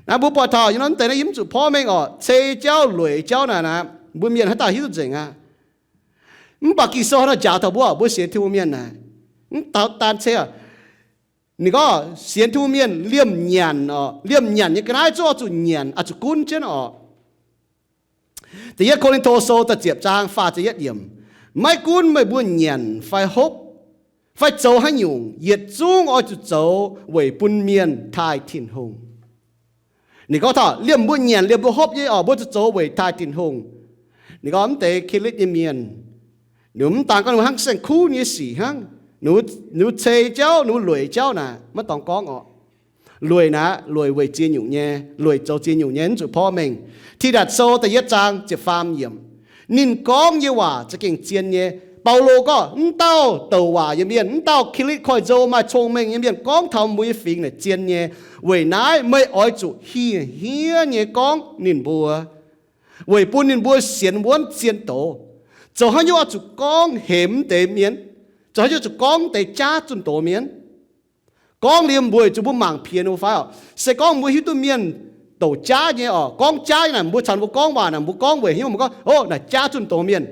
Naaiv mbuo buatc taux nyei nor, mv deix naaiv yie mv zuqc porv mengh oc, cei jauv lueic jauv naaic naaic, mbuo mienh haaix dauh hiuv duqv nzengc aqv. Mv baac Ging-Sou haaix nor njaaux taux mbuo, mbuo sienx Tin-Hungh mienh naaic, mv daan cei oc. Ninh gorngv sienx Tin-Hungh mienh liemh nyanc oc, liemh nyanc nyei ga'naaiv zungv oix zuqc nyanc, oix zuqc gunv jienv oc. Da'yietv Ko^lin^to Sou da'ziepc zaang faah ziepc yietv yiemc, maiv gunv meih mbuo nyanc fai hopv fai zoux haaix nyungc, yietc zungv oix zuqc zoux weic bun mienh taaih Tin-Hungh. Ninh gorngv taux liemh mbuo nyanc liemh mbuo hopv nyei oc, mbuo zuqc zoux weic taaih Tin-Hungh. Ninh gorngv mv deix Kelitv nyei mienh, ninh mv daan gorngv ninh mbuo hnangv saeng-kuv nyei sic hnangv. Ninh mbuo ceix jauv, ninh mbuo lueic jauv naaic maiv dorngx gorngv orqc. Lueic naaic, lueic weic ziex nyungc nyei, lueic zoux ziex nyungc nyei, mv zuqc porv mengh. Tidatc Sou da'yietv zaang ziepc faam yiemc, ninh gorngv nyei waac za'gengh zien nyei. Baulo gorngv, mv dauh douc waac nyei mienh, mv dauh Kilitv Koiv-Nzou maaih cong-mengh nyei mienh gorngv taux mbuo nyei fingx naaic zien nyei. Weic naaiv meih oix zuqc hieh hiev nyei gorngv ninh mbuo, weic bun ninh mbuo sienx wuonv zien doz. Zoux haaix nyungc oix zuqc gorngv hemx deix mienh? Zoux haaix nyungc oix zuqc gorngv deix jaav zunh doz mienh? Gorngv liemh mbuo zuqc mbuo mangc piex ninh mbuo fai orqc? Se gorngv mbuo hiuv duqv mienh douc jaav nyei orqc, gorngv jaav nyei naaic, mbuo caux ninh mbuo gorngv waac naaic, mbuo gorngv weic hnyouv mbuo gorngv, o, naaic jaav zunh doz mienh,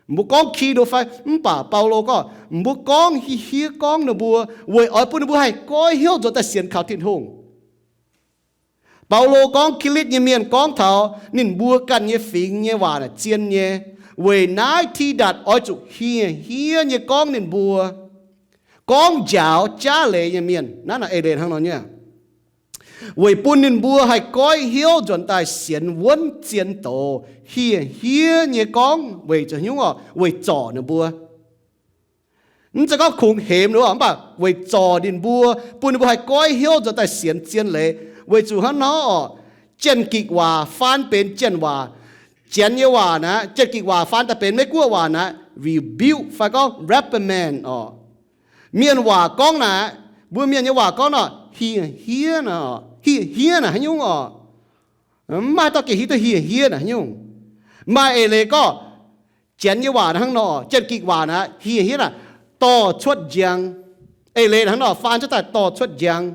mbuo gorngv ki ninh mbuo fai? Mv baac Baulo gorngv, mbuo gorngv hieh hiev gorngv ninh mbuo, weic oix bun ninh mbuo haih goiv hnyouv nzuonx daaih sienx kaux Tin-Hungh. Baulo gorngv Kilitv nyei mienh gorngv taux ninh mbuo ganh nyei fingx nyei waac naaic zien nyei. Weic naaiv Tidatc oix zuqc hieh hiev nyei gorngv ninh mbuo, gorngv njaaux jaav leiz nyei mienh. Naaiv naaic eix leiz hnangv nor nyei, weic bun ninh mbuo haih goiv hnyouv nzuonx daaih sienx wuonv zien doz, hieh hiev nyei gorngv weic zuqc haaix nyungc orqc? Weic zorc ninh mbuo. Mv zeiz gorngv kungx hemx ninh mbuo, mv baac weic zorc ninh mbuo, bun ninh mbuo haih goiv hnyouv nzuonx daaih sienx zien leiz. Weic zuqc hnangv nor orqc, Janx-Gikc waac faan benx Janx waac, Janx nyei waac naaic, Janx-Gikc waac faan daaih benx Meiv-Guoqv waac naaic, rebuke fai gorngv reprimand orqc. Mienh waac gorngv naaic, mbuo mienh nyei waac gorngv nor, hieh hiev naaic, hieh hiev naaic haaix nyungc orqc? Mv maaih dauh gengh hiuv duqv hieh hiev naaic haaix nyungc. Maaih eix leiz gorngv, Janx nyei waac naaic hnangv nor, Janx-Gikc waac naaic, hieh hiev naaic, dorh cuotv njang. Eix leiz naaic hnangv nor faan cuotv daaih, dorh cuotv njang,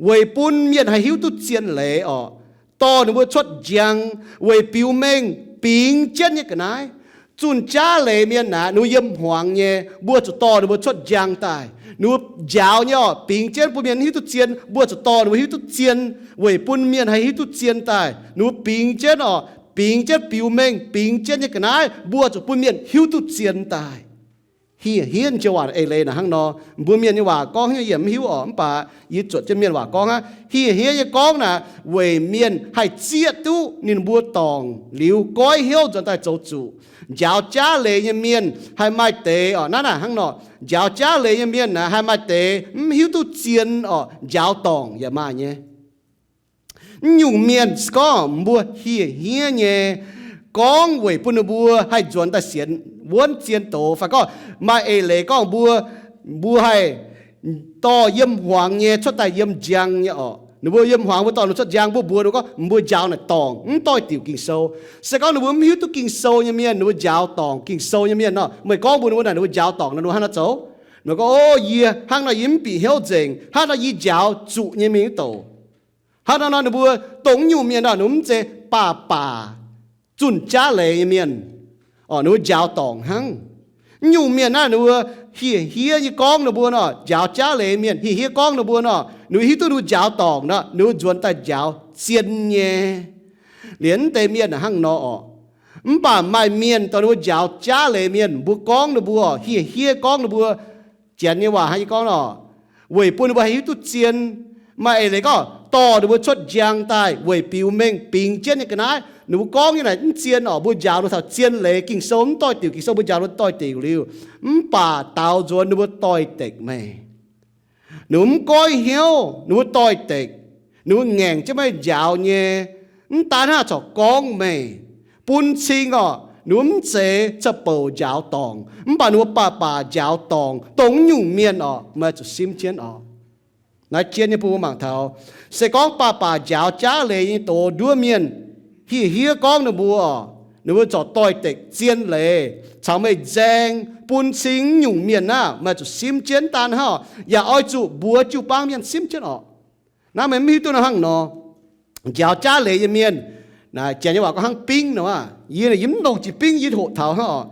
weic bun mienh haih hiuv duqv zien leiz orqc. Dorh ninh mbuo cuotv njang weic biux mengh bingx jienv nyei ga'naaiv. Zunh jaav leiz mienh naaic, ninh mbuo yiem hmuangx nyei, mbuo zuqc dorh ninh mbuo cuotv njang daaih. Ninh mbuo njaaux nyei orqc, bingx jienv bun mienh hiuv duqv zien, mbuo zuqc dorh ninh mbuo hiuv duqv zien, weic bun mienh haih hiuv duqv zien daaih. Ninh mbuo bingx jienv orqc, bingx jienv biux mengh bingx jienv nyei ga'naaiv, mbuo zuqc bun mienh hiuv duqv zien daaih. Hieh hiev joux waac eix leiz naaic hnangv nor. Mbuo mienh nyei waac gorngv haaix nyungc yie mv hiuv orqc, mv baac yie zuotc jienv mienh waac gorngv aqv. Hieh hiev nyei gorngv naaic, weic mienh haih zieqv duqv ninh mbuo dorngc liuz goiv hnyouv nzuonx daaih zoux zuqc. Njaaux jaav leiz nyei mienh haih maaih deix orqc, naaiv naaic hnangv nor, njaaux jaav leiz nyei mienh naaic haih maaih deix mv hiuv duqv zien orqc, njaaux dorngc yaac maaih nyei. Mv nyungc mienh se gorngv mbuo hieh hiev nyei gorngv weic bun ninh mbuo haih nzuonx daaih sienx wuonv zien doz, fai gorngv maaih eix leiz gorngv mbuo, mbuo haih dorh yiem hmuangx nyei cuotv daaih yiem njang nyei orqc. Ninh mbuo yiem hmuangx, mbuo dorh ninh cuotv njang, mbuo mbuox ninh gorngv mbuo njaaux naaic dorngc, mv doix-diuc Ging-Sou. Se gorngv ninh mbuo mv hiuv duqv Ging-Sou nyei mienh, ninh mbuo njaaux dorngc Ging-Sou nyei mienh nor, meih gorngv mbuox ninh mbuo naaic, ninh mbuo njaaux dorngc naaic, ninh mbuo hnangv naaiv zoux. Ninh mbuo gorngv, o, yie hnangv nor yie mv bieqc hnyouv nzengc, hnangv nor yie njaaux zuqc nyei mingh mv douc. Hnangv nor nor ninh mbuo dongh nyungc mienh nor, ninh mbuo mv zeiz baac baac zunh jaav leiz nyei mienh. Orqc, ninh mbuo njaaux dorngc hnangv. Mv nyungc mienh naaiv ninh mbuo hieh hiev nyei gorngv ninh mbuo nor, njaaux jaav leiz mienh hieh hiev gorngv ninh mbuo nor, ninh mbuo hiuv duqv ninh mbuo njaaux dorngc nor, ninh mbuo nzuonx daaih njaaux zien nyei. Liuz mv deix mienh hnangv nor orqc. Mv baac maaih mienh dongh ninh mbuo njaaux jaav leiz mienh, mbuo gorngv ninh mbuo, hieh hiev gorngv ninh mbuo, Janx nyei waac hnangv yie gorngv nor, weic bun ninh mbuo haih hiuv duqv zien. Maaih eix leiz gorngv dorh ninh mbuo cuotv njang daaih weic biux mengh bingx jienv nyei ga'naaiv. Ninh mbuo gorngv nyei naaic mv zien orqc, mbuo njaaux ninh mbuo taux zien leiz, Ging-Sou mv doix-diuc, Ging-Sou mbuo njaaux ninh mbuo doix-diuc liuz, mv baac daaux nzuonx ninh mbuo doix-dekc meih. Ninh mbuo mv goiv hnyouv, ninh mbuo doix-dekc, ninh mbuo ngaengc jienv meih njaaux nyei. Mv daan hnangv, corc gorngv meih, bun cing orqc, ninh mbuo mv zeiz za'bouc njaaux dorngc, mv baac ninh mbuo baac baac njaaux dorngc. Dongh nyungc mienh orqc, meih zuqc simv jienv orqc. Naaiv jienv nyei bun mbuo mangc taux, se gorngv baac baac njaaux jaav leiz nyei doz nduov mienh, hieh hiev gorngv ninh mbuo orqc, ninh mbuo corc doix-dekc zien leiz caux meih nzaeng bun cing nyungc mienh naaiv, meih zuqc simv jienv daan hnangv, yaac oix zuqc mbuox jiu-baang mienh simv jienv orqc. Naaiv meih mv hiuv duqv nor hnangv nor, njaaux jaav leiz nyei mienh, naaiv Janx nyei waac gorngv hnangv bingv nor aqv. Yie naaic yie mv longc jiex bingv, yie hoqc taux hnangv orqc.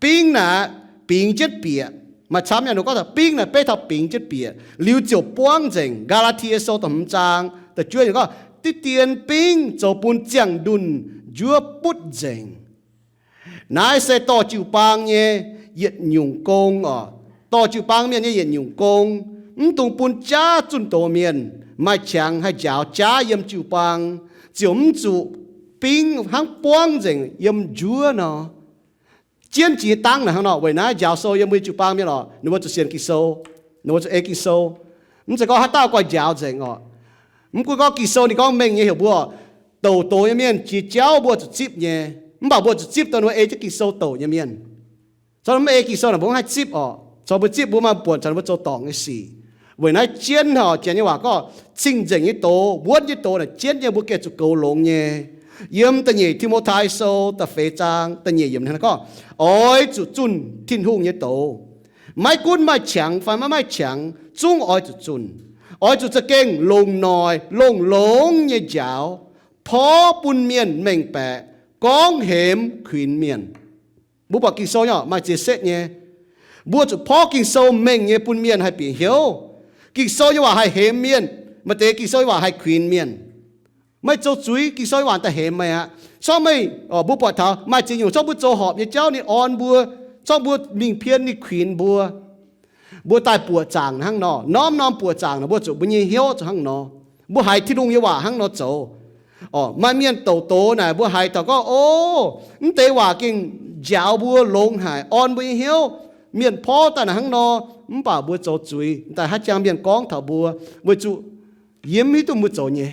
Bingv naaic bingx jienv bieqc. Maaih camv nyei ninh gorngv taux bingv naaic beiv taux bingx jienv bieqc liuz ziouc buangv nzengc. Gaa^laa^tie Sou da'hmz zaang da'juov ninh gorngv, diqv dien bingv zoux bun ziangh ndunh njuov butv nzengc. Naaiv se dorh jiu-baang nyei yietc nyungc gong orqc. Dorh jiu-baang mienh nyei yietc nyungc gong, mv dungx bun jaav zunh doz mienh maaih qangx haih njaaux jaav yiem jiu-baang, ziouc mv zuqc bingv hnangv buangv nzengc yiem njuov nor. jienv jiex nyei dangv naaic hnangv nor. Weic naaiv njaaux sou yiem mbuo jiu-baang mienh oc, ninh mbuo zuqc sienx Ging-Sou, ninh mbuo zuqc ei Ging-Sou. Mv zeiz gorngv haaix dauh guai njaaux nzengc oc. Mv gunv gorngv Ging-Sou ninh gorngv mengh nyei heuc mbuo, douc doz nyei mienh jiex jauv mbuo zuqc zipv nyei. Mv baac mbuo zuqc zipv dongh ninh mbuo ei jienv Ging-Sou douc nyei mienh. Cong mv ei Ging-Sou naaic mbuo mv haih zipv oc. Cong mbuo zipv mbuo maaih buonc caux ninh mbuo zoux dorngc nyei sic. Weic naaiv jienv oc, janx nyei waac gorngv cing-nzengc nyei doz, wuonv nyei doz naaic jienv nyei mbuo gengh zuqc goux longx nyei. Yiem da'nyeic Ti^mo^tai Sou da'feix zaang da'nyeic yiemc gorngv, oix zuqc zunh Tin-Hungh nyei doz. Maiv gunv maaih qangx fai maiv maaih qangx, zungv oix zuqc zunh. Oix zuqc za'gengh longc noic longx-longx nyei njaaux porv bun mienh mengh baeqc, gorngv hemx kuinx mienh. Mbuo buatc Ging-Sou nyei maaih ziex setv nyei. Mbuo zuqc porv Ging-Sou mengh nyei bun mienh haih bieqc hnyouv. Ging-Sou nyei waac haih hemx mienh. Maaih deix Ging-Sou nyei waac haih kuinx mienh. Meih zoux zuiz, Ging-Sou nyei waac daaih hemx meih aqv. Corc meih, mbuo buatc taux maaih ziex nyungc, corc mbuo zoux horpc nyei jauv ninh orn mbuo, corc mbuo mingh pien ninh kuinx mbuo. Mbuo daaih buoqc zaangc hnangv nor, norm-norm buoqc zaangc nor, mbuo zuqc mbuo nyei hnyouv zuqc hnangv nor. Mbuo haiz Tin-Hungh nyei waac hnangv nor zoux. Maaih mienh douc doz naaic mbuo haiz taux gorngv, o, mv deix waac gengh njaaux mbuo longx haic, orn mbuo nyei hnyouv. Mienh porv daaih naaic hnangv nor, mv baac mbuo zoux zuiz daaih haaix jangx mienh gorngv taux mbuo, weic zuqc yie mv hiuv duqv mbuo zoux nyei.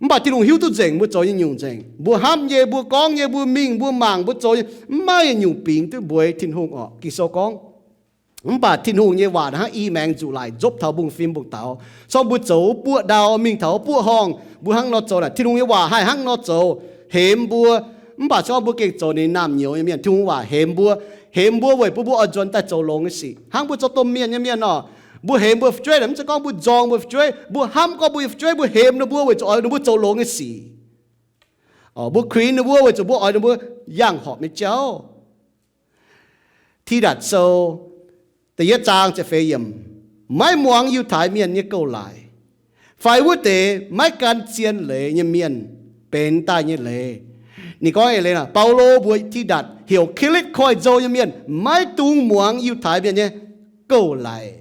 Mv baac Tin-Hungh hiuv duqv nzengc mbuo zoux nyei nyungc nzengc. Mbuo hnamv nyei, mbuo gorngv nyei, mbuo mingh, mbuo mangc, mbuo zoux nyei, mv maaih yietc nyungc bingx duqv mbueiz Tin-Hungh orqc. Ging-Sou gorngv, mv baac Tin-Hungh nyei waac hnangv i maengx nzuqc laic nzopv taux mbungv-fim mbungv-daaux. Corc mbuo zoux buoqv ndau, mingh taux buoqv horngh, mbuo hnangv nor zoux naaic, Tin-Hungh nyei waac haih hnangv nor zoux, hemx mbuo. Mv baac corc mbuo gengh zoux ninh naamh nyouz nyei mienh. Tin-Hungh waac hemx mbuo, hemx mbuo weic bun mbuo oix nzuonx daaih zoux longx nyei sic. Hnangv mbuo zoux domh mienh nyei mienh nor, mbuo hemx mbuo fu'jueiv naaic, mv zeiz gorngv mbuo nzorng mbuo fu'jueiv, mbuo hnamv gorngv mbuo nyei fu'jueiv, mbuo hemx ninh mbuo weic zuqc oix ninh mbuo zoux longx nyei sic. Mbuo kuinx ninh mbuo weic zuqc mbuo oix ninh mbuo yangh horpc nyei jauv. Tidatc Sou da'yietv zaang ziepc feix yiemc, maiv muangx Yiutai Mienh nyei gouv-laaix, fai wuov deix maiv gan zien leiz nyei mienh benx daaih nyei leiz. Ninh gorngv eix leiz nor, Baulo mbuox Tidatc heuc Kiritv Koiv-Nzou nyei mienh maiv dungx muangx Yiutai Mienh nyei gouv-laaix.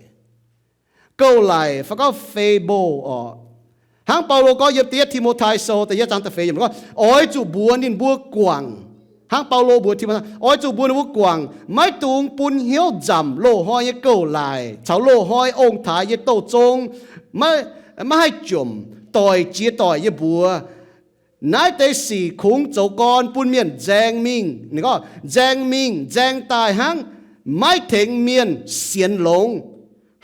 Gouv-laaix fai gorngv fable orqc. Hnangv Baulo gorngv yiem da'yietv Ti^mo^tai Sou da'yietv zaang da'feix yiemc gorngv, oix zuqc mbuox ninh mbuo guangc. Hnangv Baulo mbuox Ti^mo^tai, oix zuqc mbuox ninh mbuo guangc, maiv dungx bun hnyouv nzamc loz-hnoi nyei gouv-laaix caux loz-hnoi ong-taaix nyei douh zong, maiv, maiv haih jomc doic jiex doic nyei mbuox. Naaiv deix sic kungx zoux gorn bun mienh nzaeng mingh, ninh gorngv nzaeng mingh nzaeng daaih hnangv, maiv tengx mienh sienx longx,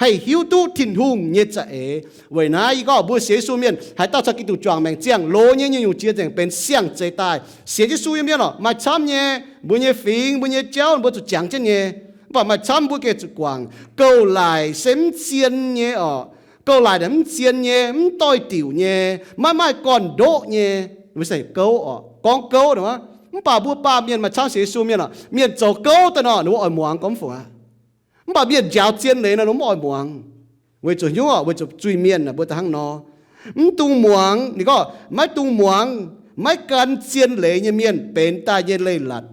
haih hiuv duqv Tin-Hungh nyei za'eix. Weic naaiv yie gorngv mbuo sienx Yesu mienh haaix dauh caux Giduc juangc maengc ziangh loz nyei nyungc-nyungc jiex nzengc benx siang-zeix daaih. Sienx Yesu nyei mienh orqc, maaih camv nyei, mbuo nyei fingx, mbuo nyei jauv, mbuo zuqc jangx jienv nyei. Mv baac maaih camv mbuo gengh zuqc guangc. Gouv-laaix se mv zien nyei orqc. Gouv-laaix naaic mv zien nyei, mv doix-diuc nyei, maiv maaih gorn-ndoqv nyei. Mbuo se gouv orqc, gorngv gouv nor. Mv baac mbuo baamh mienh maaih camv sienx Yesu mienh orqc, mienh zoux gouv daaih nor, ninh mbuo oix muangx gorngv mv fungc aqv. Mv baac mienh njaaux zien leiz nor, ninh mbuo mv oix muangx. Weic zuqc hnyouv orqc, weic zuqc zuiz-mienh naaic mbuo daaih hnangv nor. Mv dungx muangx, ninh gorngv maiv dungx muangx maiv gan zien leiz nyei mienh benx daaih nyei leiz-latc.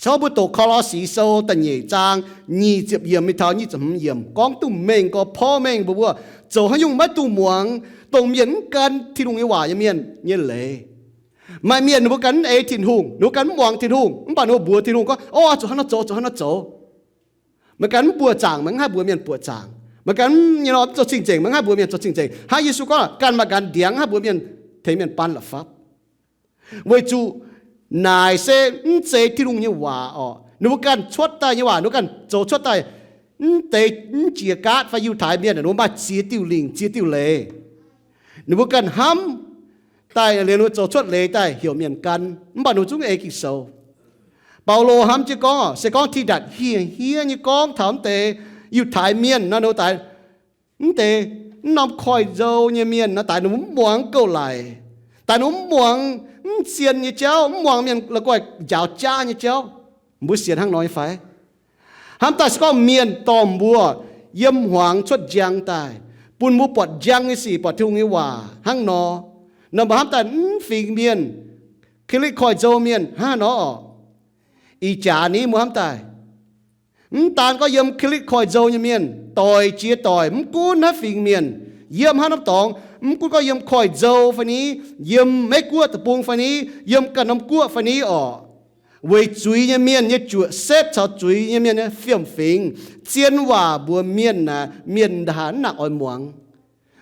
Caux mbuo doqc Ko^lo^si Sou da'nyeic zaang nyic ziepc yiemc mingh taux nyic ziepc hmz yiemc gorngv duqv mengh gorx porv mengh mbuox mbuo zoux haaix nyungc maiv dungx muangx dongh mienh mv gan Tin-Hungh nyei waac nyei mienh nyei leiz. Maaih mienh ninh mbuo ganh mv ei Tin-Hungh, ninh mbuo ganh mv muangx Tin-Hungh, mv baac ninh mbuo mbuox Tin-Hungh gorngv, o, zuqc hnangv nor zoux, zuqc hnangv nor zoux. Meih ganh mv buoqc zaangc, meih mv haih mbuox mienh buoqc zaangc. Meih ganh mv nyei nor zoux cing-nzengc, meih mv haih mbuox mienh zoux cing-nzengc. Hnangv Yesu gorngv, ganh maaih ganh ndiangx mv haih mbuox mienh tengx mienh ban la'fapv. Weic zuqc naaic se mv zeiz Tin-Hungh nyei waac orqc. Ninh mbuo ganh cuotv daaih nyei waac, ninh mbuo ganh zoux cuotv daaih. Mv deix mv jiex gaatv fai Yiutai Mienh, ninh mbuo maaih ziex diuh lingc, ziex diuh leiz. Ninh mbuo ganh hnamv daaih, liuz ninh mbuo zoux cuotv leiz daaih heuc mienh gan, mv baac ninh mbuo zungv ei Ging-Sou. Baulo hnamv jienv gorngv, se gorngv Tidatc hieh hiev nyei gorngv taux mv deix Yiutai Mienh nor, ninh mbuo daaih mv deix mv norm koiv-nzou nyei mienh nor, daaih ninh mbuo mv muangx gouv-laic, daaih ninh mbuo mv muangx mv zien nyei jauv, mv muangx mienh la'guaih njaaux jaav nyei jauv. Mbuo sienx hnangv nor nyei fai? Hnamv daaih se gorngv mienh dorh mbuo yiem hmuangx cuotv njang daaih, bun mbuo buatc njang nyei sic, buatc Tin-Hungh nyei waac hnangv nor, nor mbuo hnamv daaih mv fingx mienh, Kilisitv Koiv-Nzou mienh hnangv nor orqc. Ih jaax ni mbuo hnamv daaih, mv daan gorngv yiem Kilisitv Koiv-Nzou nyei mienh, doic jiex doic, mv gunv haaix fingx mienh, yiem haaix norm dorngx, mv gunv gorngv yiem Koiv-Nzou fai ni, yiem Meiv-Guoqv deic-bung fai ni, yiem ganh norm guoqv fai ni orqc, Weic zuiz nyei mienh nyei juoqc setv caux zuiz nyei mienh nyei fiem-fingx, zien waac mbuox mienh aeqv, mienh ndaanv nangc oix muangx.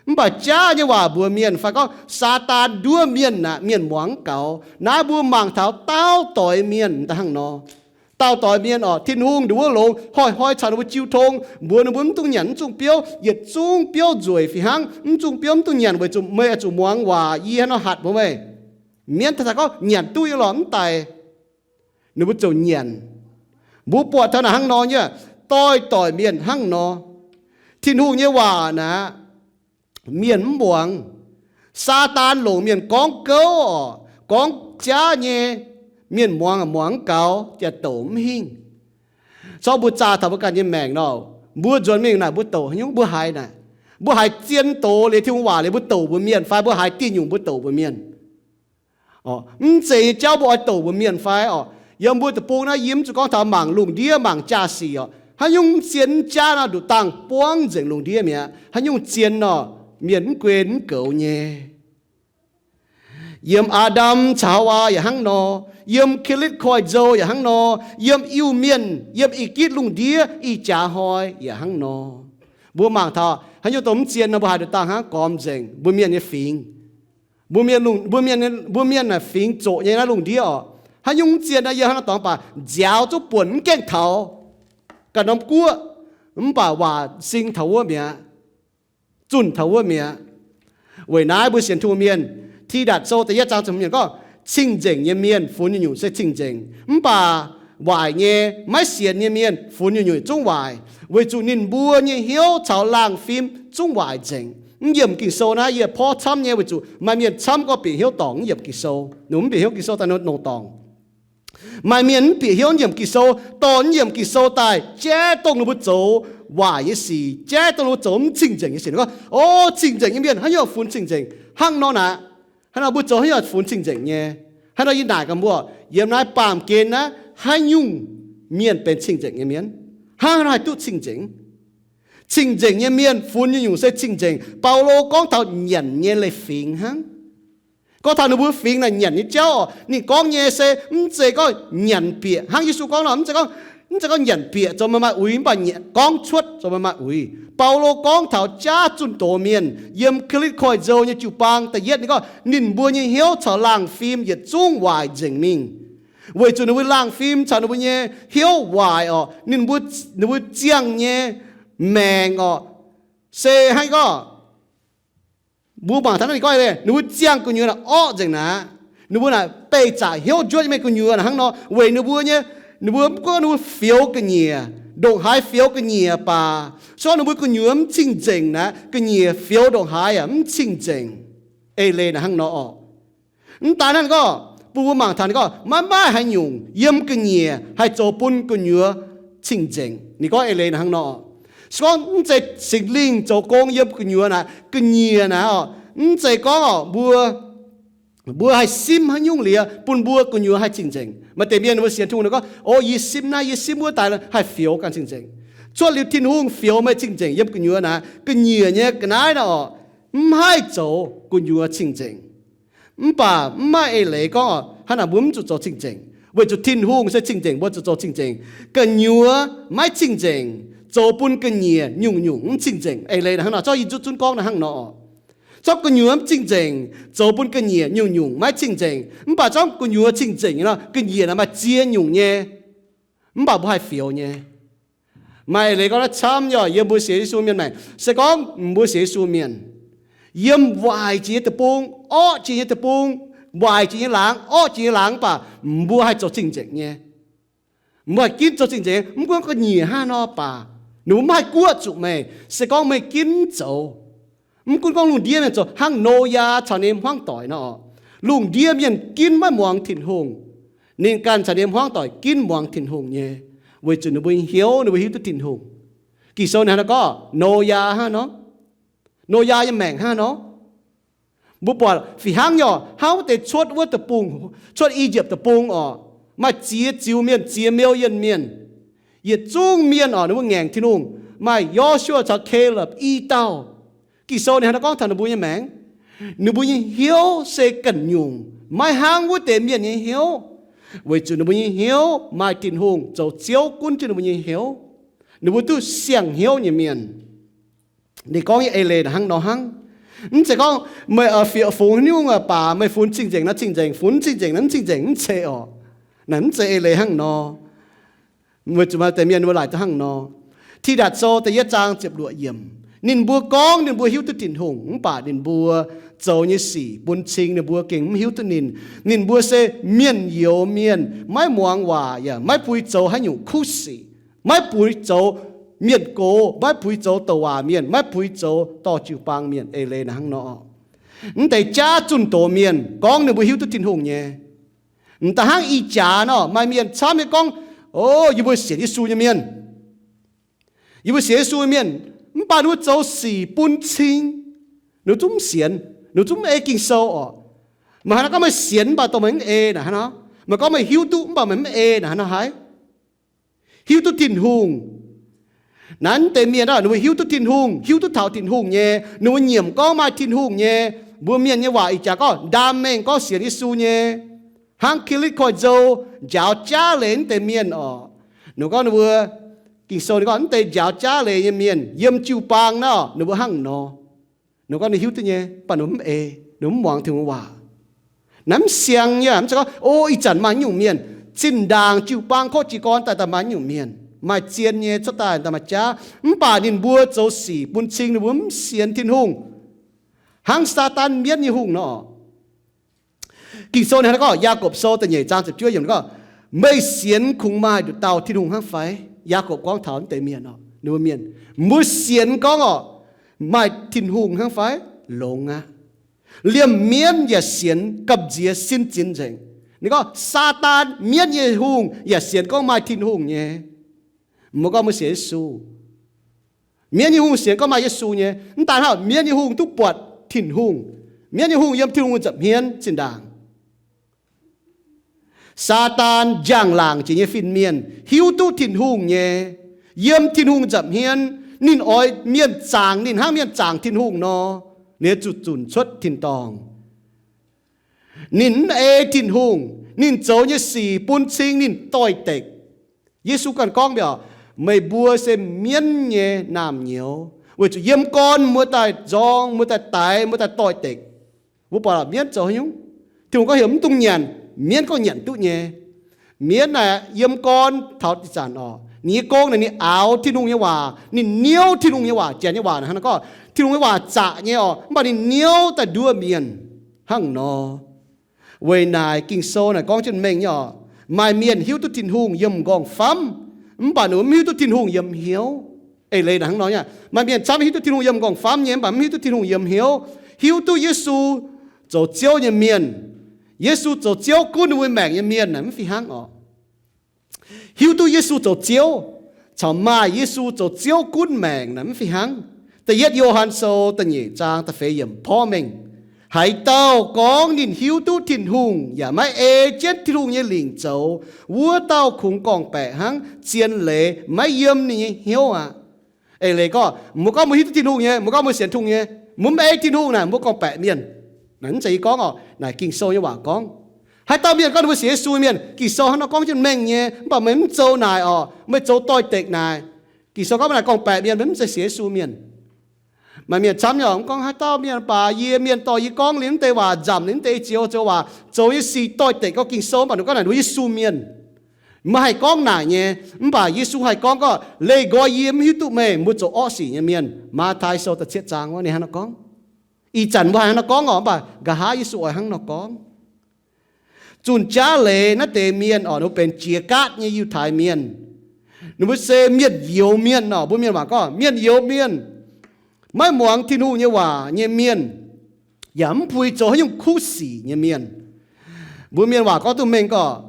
Mv baac jaav nyei waac mbuox mienh fai gorngv Saadaan nduov mienh aeqv, mienh muangx gaux. Naaiv mbuo mangc taux daauh doix mienh daaih hnangv nor. Daauh doix mienh orqc, Tin-Hungh ndongc wuov longx, hnoi-hnoi caux ninh mbuo jiu tong, mbuox ninh mbuo mv dungx nyanc mv zungh biouv, yietc zungv biouv nzueic fih hnangv, mv zungh biouv mv dungx nyanc weic zuqc meih oix zuqc muangx waac yie hnangv nor hatc mbuo meih. Mienh daaih gorngv nyanc duqv nyei lorqc, mv daic. Ninh mbuo ziouc nyanc. Mbuo buatc taux naaic hnangv nor nyei, doix-doix mienh hnangv nor. Tin-Hungh nyei waac naaic, mienh mv muangx. Saadaan longc mienh gorngv gouv orqc, gorngv jaav nyei, mienh muangx muangx mv gaux, jaax-douc mv hingh. Corc mbuo zaah taux mbuo ganh nyei maengc nor, mbuo nzuonx mingh naaic mbuo douc haaix nyungc, mbuo haiz naaic, mbuo haiz zien doz liuz Tin-Hungh waac liuz mbuo douc mbuox mienh fai mbuo haiz dieh nyungc mbuo douc mbuox mienh. Mv zeiz nyei jauv mbuo oix douc mbuox mienh fai orqc. Yiem mbuo deic-bung naaiv yie mv zuqc gorngv taux mangc lungh ndiev mangc jaa-sic orqc, haaix nyungc zien jaav nor nduqc dangh buangv nzengc lungh ndiev mi'aqv. Haaix nyungc zien nor, mienh mv guen mv goux nyei. Yiem Aa^ndam caux Haawaa yaac hnangv nor, yiem Kilitv Koiv-Nzou yaac hnangv nor, yiem Iu-Mienh, yiem Ih^gitv lungh ndiev ih jaax hnoi yaac hnangv nor. Mbuo mangc taux haaix nyungc dongh mv zien nor mbuo haiz nduqc dangh hnangv gormx nzengc mbuo mienh nyei fingx. Mbuo mienh, mbuo mienh, mbuo mienh naaic fingx zoqc nyei naaiv lungh ndiev orqc, haaix nyungc mv zien naaiv yie hnangv naaiv dorngx baac nziaaux zuqv buonc mv gaengh taux ganh norm guoqv, mv baac waac sing taux wuov mi'aqv, zunh taux wuov mi'aqv. Weic naaiv mbuo sienx Tin-Hungh mienh, Tidatc Sou da'yietv zaang ziepc hmz yiemc gorngv, cing-nzengc nyei mienh funx nyungc-nyungc se cing-nzengc, mv baac waaic nyei, maiv sienx nyei mienh funx nyungc-nyungc zungv waaic, weic zuqc ninh mbuo nyei hnyouv caux laangh fim zungv waaic nzengc. Mv yiemc Ging-Sou naaiv yie porv camv nyei weic zuqc maaih mienh camv gorngv bieqc hnyouv dorngc mv yiemc Ging-Sou, ninh mv bieqc hnyouv Ging-Sou daaih nongx dorngc. Maaih mienh mv bieqc hnyouv mv yiemc Ging-Sou, dorh mv yiemc Ging-Sou daaih jaiv dongh ninh mbuo zoux waaic nyei sic, jaiv dongh ninh mbuo zoux mv cing-nzengc nyei sic. Ninh gorngv, o, cing-nzengc nyei mienh haaix nyungc funx cing-nzengc? Hnangv nor naaic, hnangv nor mbuo zoux haaix nyungc funx cing-nzengc nyei? Hnangv nor yie naaic gaax mbuo, yiem naaiv baamh gen naaiv haaix nyungc mienh benx cing-nzengc nyei mienh? Hnangv haaix nor haih duqv cing-nzengc? Cing-nzengc nyei mienh funx nyungc-nyungc se cing-nzengc. Baulo gorngv taux nyanc nyei leiz-fingx hnangv. Gorngv taux ninh mbuo fingx naaic nyanc nyei jauv oc, ninh gorngv nyei se mv zeiz gorngv nyanc bieqc hnangv Yesu gorngv nor, mv zeiz gorngv, mv zeiz gorngv nyanc bieqc zoux maaih maaih uix, mv baac nyanc gorngv cuotv zoux maaih maaih uix. Baulo gorngv taux jaav zunh doz mienh yiem Kilitv Koiv-Nzou nyei jiu-baang da'yietv, ninh gorngv ninh mbuo nyei hnyouv caux laangh fim yietc zungv waaic nzengc mingh. Weic zuqc ninh mbuo laangh fim caux ninh mbuo nyei hnyouv waaic orqc, ninh mbuo, ninh mbuo ziangh nyei maengc orqc, se hnangv gorngv mbuo mangc taux naaiv ninh gorngv, ninh mbuo ziangh gu'nyuoz naaic orqv nzengc naaic. Ninh mbuo naaic beih zaqc hnyouv njuov nyei mienh gu'nyuoz naaic hnangv nor, weic ninh mbuo nyei, ninh mbuo mv gunv ninh mbuo fioux ga'nyiec, ndongc haaix fioux ga'nyiec baac, se gorngv ninh mbuo gu'nyuoz mv cing-nzengc naaic, ga'nyiec fioux ndongc haaix yaac mv cing-nzengc. Eix leiz naaic hnangv nor orqc. Mv daan hnangv gorngv, bun mbuo mangc taux ninh gorngv maiv maaih haaix nyungc yiem ga'nyiec haih zoux bun gu'nyuoz cing-nzengc. Ninh gorngv eix leiz naaic hnangv nor. Se gorngv mv zeiz Singx Lingh zoux gong yiem gu'nyuoz naaic, ga'nyiec naaic orqc, mv zeiz gorngv orqc, mbuo, mbuo haih simv haaix nyungc liuz bun mbuo gu'nyuoz haih cing-nzengc. Maaih deix mienh mbuo sienx Tin-Hungh ninh gorngv, o, yie simv naaiv, yie simv wuov daaih haih fioux ganh cing-nzengc. Cuotv liuz Tin-Hungh fioux meih cing-nzengc yiem gu'nyuoz naaic, ga'nyiec nyei ga'naaiv naaic orqc, mv haih zoux gu'nyuoz cing-nzengc. Mv baac mv maaih eix leiz gorngv orqc, hnangv naaic mbuo mv zuqc zoux cing-nzengc, weic zuqc Tin-Hungh se cing-nzengc, mbuo zuqc zoux cing-nzengc. Gu'nyuoz maiv cing-nzengc zoux bun ga'nyiec nyungc-nyungc mv cing-nzengc. Eix leiz naaic hnangv nor, zorqv yie nzuqc zunv gorngv naaiv hnangv nor. Zorqv gu'nyuoz mv cing-nzengc zoux bun ga'nyiec nyungc-nyungc maiv cing-nzengc. Mv baac zorqv gu'nyuoz cing-nzengc nor, ga'nyiec naaic maaih ziex nyungc nyei. Mv baac mbuo haih fioux nyei. Maaih eix leiz gorngv naaiv camv nyei orqc, yiem mbuo sienx Yesu mienh maengc. Se gorngv mbuo sienx Yesu mienh, yiem waaic jiex nyei deic-bung, orqv jiex nyei deic-bung, waaic jiex nyei laangz, orqv jiex nyei laangz, mv baac mbuo haih zoux cing-nzengc nyei. Mbuo haih ginv zoux cing-nzengc, mv gunv ga'nyiec hnangv nor baac, ninh mbuo mv haih guoqv zuqc meih, se gorngv meih ginv mv zoux. Mv gunv gorngv lungh ndiev mienh zoux hnangv Noyaa caux ninh hmuangv doic nor orqc, lungh ndiev mienh ginv maiv muangx Tin-Hungh, ninh ganh caux ninh hmuangv doic ginv muangx Tin-Hungh nyei, weic zuqc ninh mbuo hnyouv, ninh mbuo hiuv duqv Tin-Hungh. Ging-Sou ninh hnangv nor gorngv Noyaa hnangv nor, Noyaa nyei maengc hnangv nor. Mbuo buatc fih hnangv nyei orqc, hnangv wuov deix cuotv wuov deic-bung, cuotv I^yipv Deic-Bung orqc, maaih ziex ziux mienh, ziex million mienh. Yietc zungv mienh orqc, ninh mbuo ngaengc Tin-Hungh. Maaih Yo^su^waa caux Kalepv i dauh. Ging-Sou ninh hnangv nor gorngv taux ninh mbuo nyei maengc. Ninh mbuo nyei hnyouv se ganh nyungc, maiv hnangv wuov deix mienh nyei hnyouv. Weic zuqc ninh mbuo nyei hnyouv maaih Tin-Hungh zoux Ziouv gunv jienv ninh mbuo nyei hnyouv, ninh mbuo duqv siang-hnyouv nyei mienh. Ninh gorngv nyei eix leiz naaic hnangv nor hnangv. Mv zeiz gorngv meih fiev fungx nyungc baac meih funx cing-nzengc naaiv cing-nzengc, funx cing-nzengc naaiv cing-nzengc, mv zeiz orqc. Naaiv mv zeiz eix leiz hnangv nor. Weic zuqc maaih deix mienh ninh mbuo laaic duqv hnangv nor. Tidatc Sou da'yietv zaang ziepc luoqc yiemc, ninh mbuo gorngv ninh mbuo hiuv duqv Tin-Hungh, mv baac ninh mbuo zoux nyei sic bun cing ninh mbuo gengh mv hiuv duqv ninh. Ninh mbuo se mienh youz mienh, maiv muangx waac yaac maiv puix zoux haaix nyungc kuv sic, maiv puix zoux mienh gox, maiv puix zoux douc waac mienh, maiv puix zoux dorh jiu-baang mienh. Eix leiz naaic hnangv nor. Mv deix jaav zunh doz mienh gorngv ninh mbuo hiuv duqv Tin-Hungh nyei. M'daaih hnangv ih jaax nor, maaih mienh camv nyei gorngv, O, yie mbuo sienx Yesu nyei mienh, yie mbuo sienx Yesu nyei mienh, mv baac ninh mbuo zoux sic bun cing, ninh zungv mv sienx, ninh zungv mv ei Ging-Sou orqc. Meih haaix nor gorngv meih sienx mv baac dongh meih mv ei naaic hnangv nor? Meih gorngv meih hiuv duqv mv baac meih mv ei naaic hnangv nor haih? Hiuv duqv Tin-Hungh. Naaiv deix mienh ninh mbuo hiuv duqv Tin-Hungh, hiuv duqv taux Tin-Hungh nyei, ninh mbuo nyiemc gorngv maaih Tin-Hungh nyei. Mbuo mienh nyei waac ih jaax gorngv ndaam mengh gorngv sienx Yesu nyei, hnangv K'lipv Koiv-Nzou njaaux jaav leiz naaiv deix mienh orqc. Ninh gorngv ninh mbuo, Ging-Sou ninh gorngv naaiv deix njaaux jaav leiz nyei mienh yiem jiu-baang naaiv, ninh mbuo hnangv nor. Ninh gorngv ninh hiuv duqv nyei, mv baac ninh mv ei, ninh mv muangx Tin-Hungh waac. Naaiv mv siang nyei, mv zeiz gorngv, O, ih zanc maaih nyungc mienh zinh ndaangc jiu-baang kov jiez gorn daaih, daaih maaih nyungc mienh maaih zien nyei cuotv daaih, daaih maaih jaav, mv baac ninh mbuo zoux sic bun cing, ninh mbuo mv sienx Tin-Hungh, hnangv Saadaan mienv nyei hungh nor. Ging-Sou ninh hnangv gorngv, Yaagorpc Sou da'nyeic zaang ziepc juov yiemc gorngv, Meih sienx kungx maaih nduqc dauh Tin-Hungh hnangv fai? Yaagorpc gorngv taux naaiv deix mienh orqc, ninh mbuo mienh, mbuo sienx gorngv orqc, maaih Tin-Hungh hnangv fai? Longx aqv. Liemh mienv yaac sienx gamh nziex sin zinx nzengc. Ninh gorngv Saadaan mienv nyei hungh yaac sienx gorngv maaih Tin-Hungh nyei. Mbuo gorngv mbuo sienx Yesu. Mienv nyei hungh sienx gorngv maaih Yesu nyei. Mv daan hnangv, mienv nyei hungh duqv buatc Tin-Hungh. Mienv nyei hungh yiem Tin-Hungh nza'hmien zinh ndaangc. Saadaan, njang-laangc jiex nyei fin-mienh, hiuv duqv Tin-Hungh nyei, yiem Tin-Hungh nza'hmien. Ninh oix mienh zaangc ninh hnangv mienh zaangc Tin-Hungh nor, ninh zuqc zunc cuotv tin-dorngh. Ninh mv ei Tin-Hungh, ninh zoux nyei sic bun cing ninh doix-dekc. Yesu ganh gorngv mbiaauc, Meih mbuo se mienv nyei naamh nyouz, weic zuqc yiem gorn muoz daaih nzorng, muoz daaih daix, muoz daaih doix-dekc. Mbuo buatc mienv zoux haaix nyungc? Tin-Hungh gorngv heuc mv dungx nyanc, mienv gorngv nyanc duqv nyei. Mienv naaic yiem gorn taux ih zanc orqc, ninh nyei gong naaic ninh aaux Tin-Hungh nyei waac, ninh niouv Tin-Hungh nyei waac. Janx nyei waac naaic hnangv naaiv gorngv, Tin-Hungh nyei waac zaqc nyei orqc, mv baac ninh niouv daaih nduov mienh hnangv nor. Weic naaic Ging-Sou naaic gorngv jienv mengh nyei orqc, maaih mienh hiuv duqv Tin-Hungh yiem m'nqorngv-famv, mv baac ninh mv hiuv duqv Tin-Hungh yiem hnyouv. Eix leiz naaic hnangv nor nyei. Maaih mienh camv hiuv duqv Tin-Hungh yiem m'nqorngv-famv nyei, mv baac mv hiuv duqv Tin-Hungh yiem hnyouv. Hiuv duqv Yesu zoux Ziouv nyei mienh, Yesu zoux Ziouv gunv ninh mbuo maengc nyei mienh naaic mv fih hnangv orqc. Hiuv duqv Yesu zoux Ziouv caux maaih Yesu zoux Ziouv gunv maengc naaic mv fih hnangv. Da'yietv Yo^han Sou da'nyeic zaang da'feix yiemc porv mengh, Haaix dauh gorngv ninh hiuv duqv Tin-Hungh yaac maiv ei jienv Tin-Hungh nyei lingc zoux, wuov dauh kungx gorngv-baeqc hnangv, zien leiz maiv yiem ninh nyei hnyouv aqv. Eix leiz gorngv, mbuo gorngv mbuo hiuv duqv Tin-Hungh nyei, mbuo gorngv mbuo sienx Tin-Hungh nyei, mbuo mv ei Tin-Hungh naaic, mbuo gorngv-baeqc mienh. Naaic mv zeiz yie gorngv orqc, naaic Ging-Sou nyei waac gorngv. Haaix dauh mienh gorngv ninh mbuo sienx Yesu mienh, Ging-Sou hnangv nor gorngv jienv mengh nyei, mv baac meih mv zoux naaic orqc, meih zoux doix-dekc naaic. Ging-Sou gorngv naaic gorngv-baeqc mienh, meih mv zeiz sienx Yesu mienh. Maaih mienh camv nyei orqc, mv gorngv haaix dauh mienh baac yie mienh dorh yie gorngv liuz mv deix waac nzamc liuz mv deix zioux zoux waac, zoux nyei sic doix-dekc gorngv Ging-Sou, mv baac ninh gorngv naaic ninh mbuo Yesu mienh. Maiv haih gorngv naaic nyei, mv baac Yesu haih gorngv gorngv, Leih nqoi yie mv hiuv duqv meih mbuo zoux orqv sic nyei mienh. Matv^tai Sou da'cietv zaang wuov ninh hnangv nor gorngv. Ih zanc mbuo haih hnangv nor gorngv orqc, mv baac nqa'haav Yesu oix hnangv nor gorngv. Zunh jaav leiz naaiv deix mienh orqc, ninh mbuo benx jiex gaatv nyei Yiutai mienh. Ninh mbuo se mienh youz mienh orqc, mbuo mienh waac gorngv mienh youz mienh, maiv muangx Tin-Hungh nyei waac nyei mienh, yaac mv puix zoux haaix nyungc kuv sic nyei mienh. Mbuo mienh waac gorngv duqv mengh gorngv,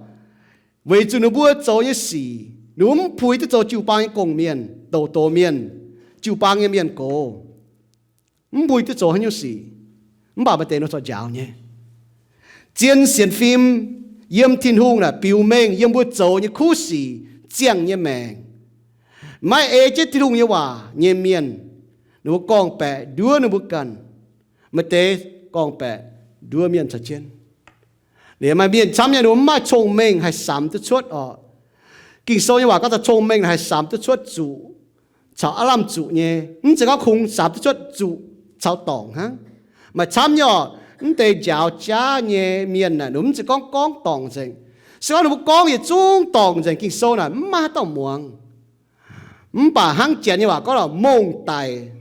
weic zuqc ninh mbuo zoux nyei sic, ninh mbuo mv puix duqv zoux jiu-baang nyei gong-mienh, douz-douz mienh, jiu-baang nyei mienh gox. Mv puix duqv zoux haaix nyungc sic, mv baac maaih deix ninh corc njaaux nyei. Zien sienx fim yiem Tin-Hungh naaic biux mengh yiem mbuo zoux nyei kuv sic, ziangh nyei maengc. Maiv ei jienv Tin-Hungh nyei waac nyei mienh, ninh mbuo gorngv-baeqc nduov ninh mbuo ganh. Maaih deix gorngv-baeqc nduov mienh caux jienv. Liuz maaih mienh camv nyei ninh mbuo mv maaih cong-mengh haih samx duqv cuotv oc. Ging-Sou nyei waac gorngv daaih cong-mengh haih samx duqv cuotv zuqc caux aav lamh zuqc nyei. Mv zeiz gorngv kungx samx duqv cuotv zuqc caux dorngc hnangv. Maaih camv nyei oc, mv deix njaaux jaav nyei mienh naaic, ninh mv zeiz gorngv gorngv dorngc nzengc. Se gorngv ninh mbuo gorngv yietc zungv dorngc nzengc, Ging-Sou naaic mv maaih haaix dauh muangx. Mv baac hnangv Janx nyei waac gorngv lorqc, mongh daic.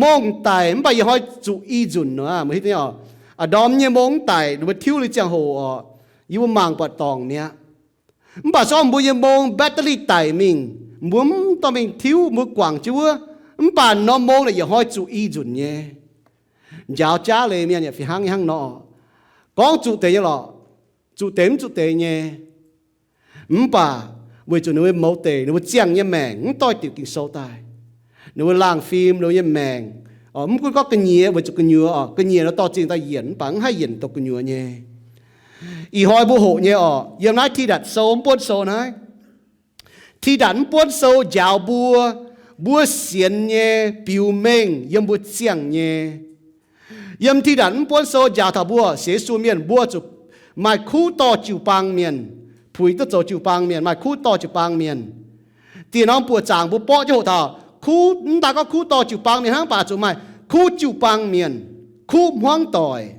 Mongh daic mv baac yie hnoi zuqc i nzunc nor, mbuo hiuv duqv nyei oc. Aa ndorm nyei mong mv daic, ninh mbuo tiuv liuz ziangh hoc oc, yie mbuo mangc buatc dorngc mi'aqv. Mv baac se gorngv mbuo nyei mong battery daic mingh, mbuo mv dorh mingh tiuv, mbuo guangc jienv wuov, mv baac norm mong naaic yietc hnoi zuqc i nzunc nyei. Njaaux jaav leiz mienh yaac fih hnangv nyei hnangv nor. Gorngv zuqc deix nyei lorqc, zuqc deix mv zuqc deix nyei. Mv baac weic zuqc ninh mbuo mouz deic, ninh mbuo ziangh nyei maengc mv doix-diuc Ging-Sou daaih. Ninh mbuo laangh fim ninh mbuo nyei maengc. Mv gunv gorngv ga'nyiec, weic zuqc gu'nyuoz oc, ga'nyiec nor dorh zingh daaih yienc, mv baac mv haih yienc dongh gu'nyuoz nyei. Ih hnoi mbuo hoqc nyei oc, yiem naaiv Tidatc Sou, mv buonv sou naaiv. Tidatc mv buonv sou njaaux mbuo, mbuo sienx nyei biux mengh yiem mbuo ziangh nyei. Yiem Tidatc mv buonv sou njaaux taux mbuo sienx Yesu mienh, mbuo zuqc maaih kuv dorh jiu-baang mienh, puix duqv zoux jiu-baang mienh, maaih kuv dorh jiu-baang mienh. Dieh norm buoqc zaangc mbuo borqv jienv hoqc taux kuv, mv daan gorngv kuv dorh jiu-baang mienh hnangv, mv baac zuqc maaih kuv jiu-baang mienh, kuv hmuangv doic.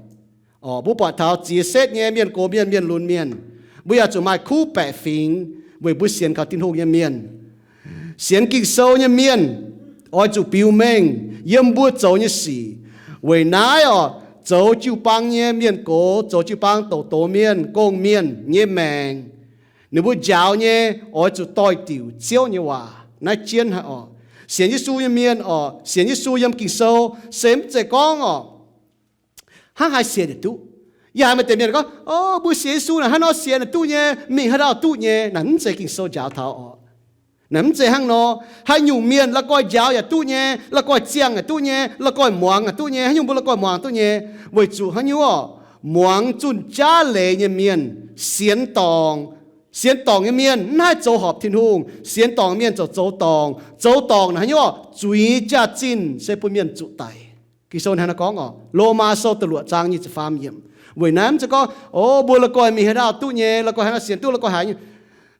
Oc, mbuo buatc taux ziex setv nyei mienh, gox mienh, mienh lunx mienh. Mbuo yaac zuqc maaih kuv baeqc fingx weic mbuo sienx kaux Tin-Hungh nyei mienh. Sienx Ging-Sou nyei mienh oix zuqc biux mengh yiem mbuo zoux nyei sic. Weic naaiv oc, zoux jiu-baang nyei mienh gox, zoux jiu-baang douc doz mienh, gong-mienh nyei maengc, ninh mbuo njaaux nyei oix zuqc doix-diuc Ziouv nyei waac. Naaiv jienv haic oc. Sienx Yesu nyei mienh oc, sienx Yesu yiem Ging-Sou se mv zeiz gorngv oc, hnangv haaix sienx yaac duqv. Yie haiz maaih deix mienh gorngv, o, mbuo sienx Yesu naaic hnangv nor sienx yaac duqv nyei, mingh haaix ndau duqv nyei. Naaic mv zeiz Ging-Sou njaaux taux oc. Naaic mv zeiz hnangv nor. Haaix nyungc mienh la'guaih njaaux yaac duqv nyei, la'guaih ziangh yaac duqv nyei, la'guaih muangx yaac duqv nyei. Haaix nyungc mbuo la'guaih muangx duqv nyei? Weic zuqc haaix nyungc oc, muangx zunh jaav leiz nyei mienh, sienx dorngc, sienx dorngc nyei mienh mv haih zoux horpc Tin-Hungh. Sienx dorngc mienh ziouc zoux dorngc. Zoux dorngc naaic haaix nyungc oc, zuiz jaax-zinh se bun mienh zuqc daic. Ging-Sou hnangv naaiv gorngv oc, Lomaa Sou da'luoqc zaang nyic ziepc faam yiemc. Weic naaiv mv zeiz gorngv, o, mbuo la'guaih mingh haaix ndau duqv nyei, la'guaih haaix nor sienx duqv, la'guaih haaix nyungc,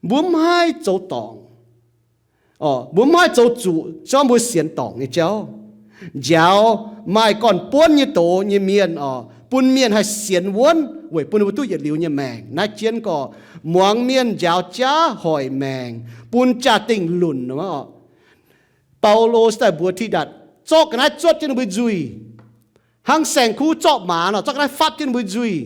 mbuo mv haih zoux dorngc. Oc, mbuo mv haih zoux zuqc se gorngv mbuo sienx dorngc nyei jauv. Njaaux maaih gorn-buonv nyei doz nyei mienh oc, bun mienh haih sienx wuonv weic bun ninh mbuo duqv yietc liuz nyei maengc. Naaiv jienv gorx, muangx mienh njaaux jaav hoic maengc, bun jaa-dingh lunc oc. Baulo se daaih mbuox Tidatc, zorqv ga'naaiv zuotv jienv ninh mbuo nzuih, hnangv saeng-kuv zorqv maaz nor, zorqv ga'naaiv fatv jienv ninh mbuo nzuih.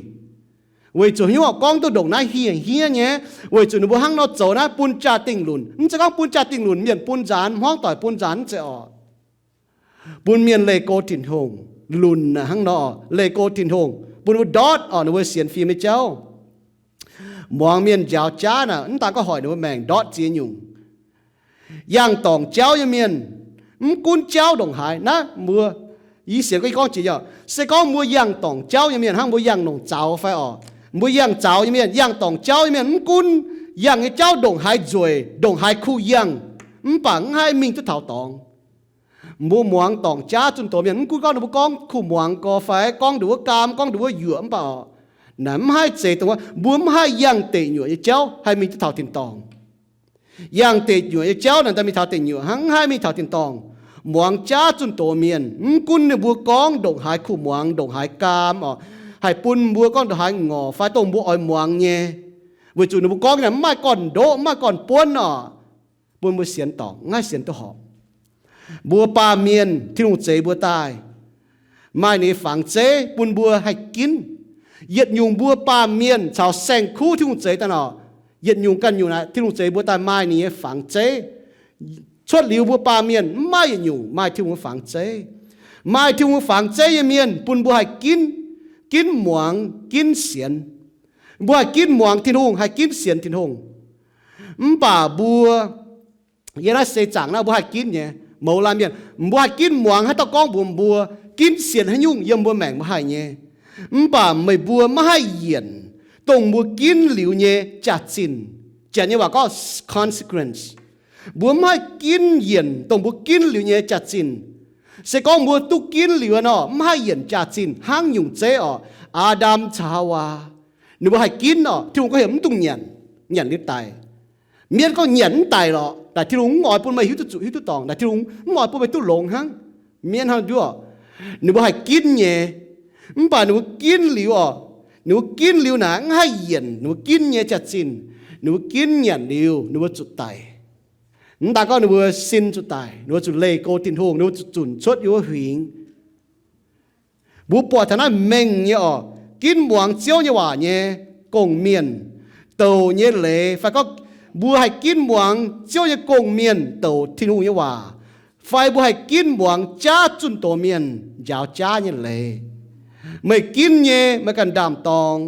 Weic zuqc hnyouv gorngv duqv ndongc naaiv hingh hniev nyei, weic zuqc ninh mbuo hnangv nor zoux naaiv bun jaa-dingh lunc. Mv zeiz gorngv bun jaa-dingh lunc, mienh bun nzaanx, hmuangv doic bun nzaanx, mv zeiz oc. Bun mienh leih go Tin-Hungh, lunc hnangv nor, leih go Tin-Hungh, bun ninh mbuo ndortv oc, ninh mbuo sienx fim nyei jauv. Muangx mienh njaaux jaav naaic, mv daan gorngv hoic ninh mbuo maengc ndortv ziex nyungc. Yangh dorngc jauv nyei mienh, mv gunv jauv ndongc haaix naaiv mbuo, yie sienx gorngv, yie gorngv jiex nyei, se gorngv mbuo yangh dorngc jauv nyei mienh hnangv mbuo yangh longc zaux fai oc, mbuo yangh zaux nyei mienh, yangh dorngc jauv nyei mienh, mv gunv yangh nyei jauv ndongc haaix nzueic, ndongc haaix kuh yangh, mv baac mv haih mingh duqv taux dorngx. Mbuo muangx dorngc jaav zunh doz mienh, mv gunv gorngv ninh mbuo gorngv kuh muangx gorx fai gorngv nduqc wuov gaam, gorngv nduqc wuov yuoqc, mv baac oc, naaic mv haih zeiz dongh mbuo mv haih yangh deic nyuoqc nyei jauv haih mingh duqv taux tin-dorngh. Yangh deic nyuoqc nyei jauv naaic daaih mingh taux deic nyuoqc hnangv, mv haih mingh taux tin-dorngh. Muangx jaav zunh doz mienh, mv gunv ninh mbuo gorngv ndongc haaix kuh muangx, ndongc haaix gaam oc, haih bun mbuo gorngv ndongc haaix ngorc fai dongh mbuo oix muangx nyei, weic zuqc ninh mbuo gorngv naaic mv maaih gorn-ndoqv, mv maaih gorn-buonv oc, bun mbuo sienx dorngc, mv haih sienx duqv horpc. Mbuo baamh mienh, Tin-Hungh zeix mbuo daaih, maaih ninh nyei fangx zeiv bun mbuo haih ginv. Yietc nyungc mbuo baamh mienh caux saeng-kuv Tin-Hungh zeix daaih nor, yietc nyungc ganh nyungc naaic Tin-Hungh zeix mbuo daaih maaih ninh nyei fangx zeiv. Cuotv liuz mbuo baamh mienh mv maaih yietc nyungc maaih Tin-Hungh nyei fangx zeiv. Maaih Tin-Hungh nyei fangx zeiv nyei mienh bun mbuo haih ginv, ginv muangx, ginv sienx. Mbuo haih ginv muangx Tin-Hungh, haih ginv sienx Tin-Hungh. Mv baac mbuo, yie naaiv seix zaangc naaiv mbuo haih ginv nyei, mouz laanh mienh, mbuo haih ginv muangx haaix dauh gorngv mbuox mbuo, ginv sienx haaix nyungc yiem mbuo maengc mbuo haih nyei. Mv baac meih mbuo maiv haih yienc dongh mbuo ginv liuz nyei jaax-zinh. Janx nyei waac gorngv consequence. Mbuo mv haih ginv yienc dongh mbuo ginv liuz nyei jaax-zinh. Se gorngv mbuo duqv ginv liuz nor, mv haih yienc jaax-zinh hnangv nyungc zeiv oc. Aa^ndam caux Haawaa, Ninh mbuo haih ginv orqc, Tin-Hungh gorngv heuc mv dungx nyanc, nyanc liuz daic. Mienv gorngv nyanc mv daic lorqc, naaic Tin-Hungh mv oix bun meih hiuv duqv zuqc, hiuv duqv dorngc, naaic Tin-Hungh mv oix bun meih duqv longx hnangv. Mienv hnangv nduov, ninh mbuo haih ginv nyei. Mv baac ninh mbuo ginv liuz orqc, ninh mbuo ginv liuz naaic mv haih yienc ninh mbuo ginv nyei jaax-zinh. Ninh mbuo ginv nyanc liuz ninh mbuo zuqc daic. Mv daan gorngv ninh mbuo sin zuqc daic, ninh mbuo zuqc leih go Tin-Hungh, ninh mbuo zuqc zunc cuotv yiem wuov huingx. Mbuo buatc taux naaiv mengh nyei orqc, ginv muangx Ziouv nyei waac nyei gong-mienh douc nyei leiz, fai gorngv mbuo haih ginv muangx Ziouv nyei gong-mienh douc Tin-Hungh nyei waac, fai mbuo haih ginv muangx jaav zunh doz mienh njaaux jaav nyei leiz. Meih ginv nyei meih ganh ndaam-dorng.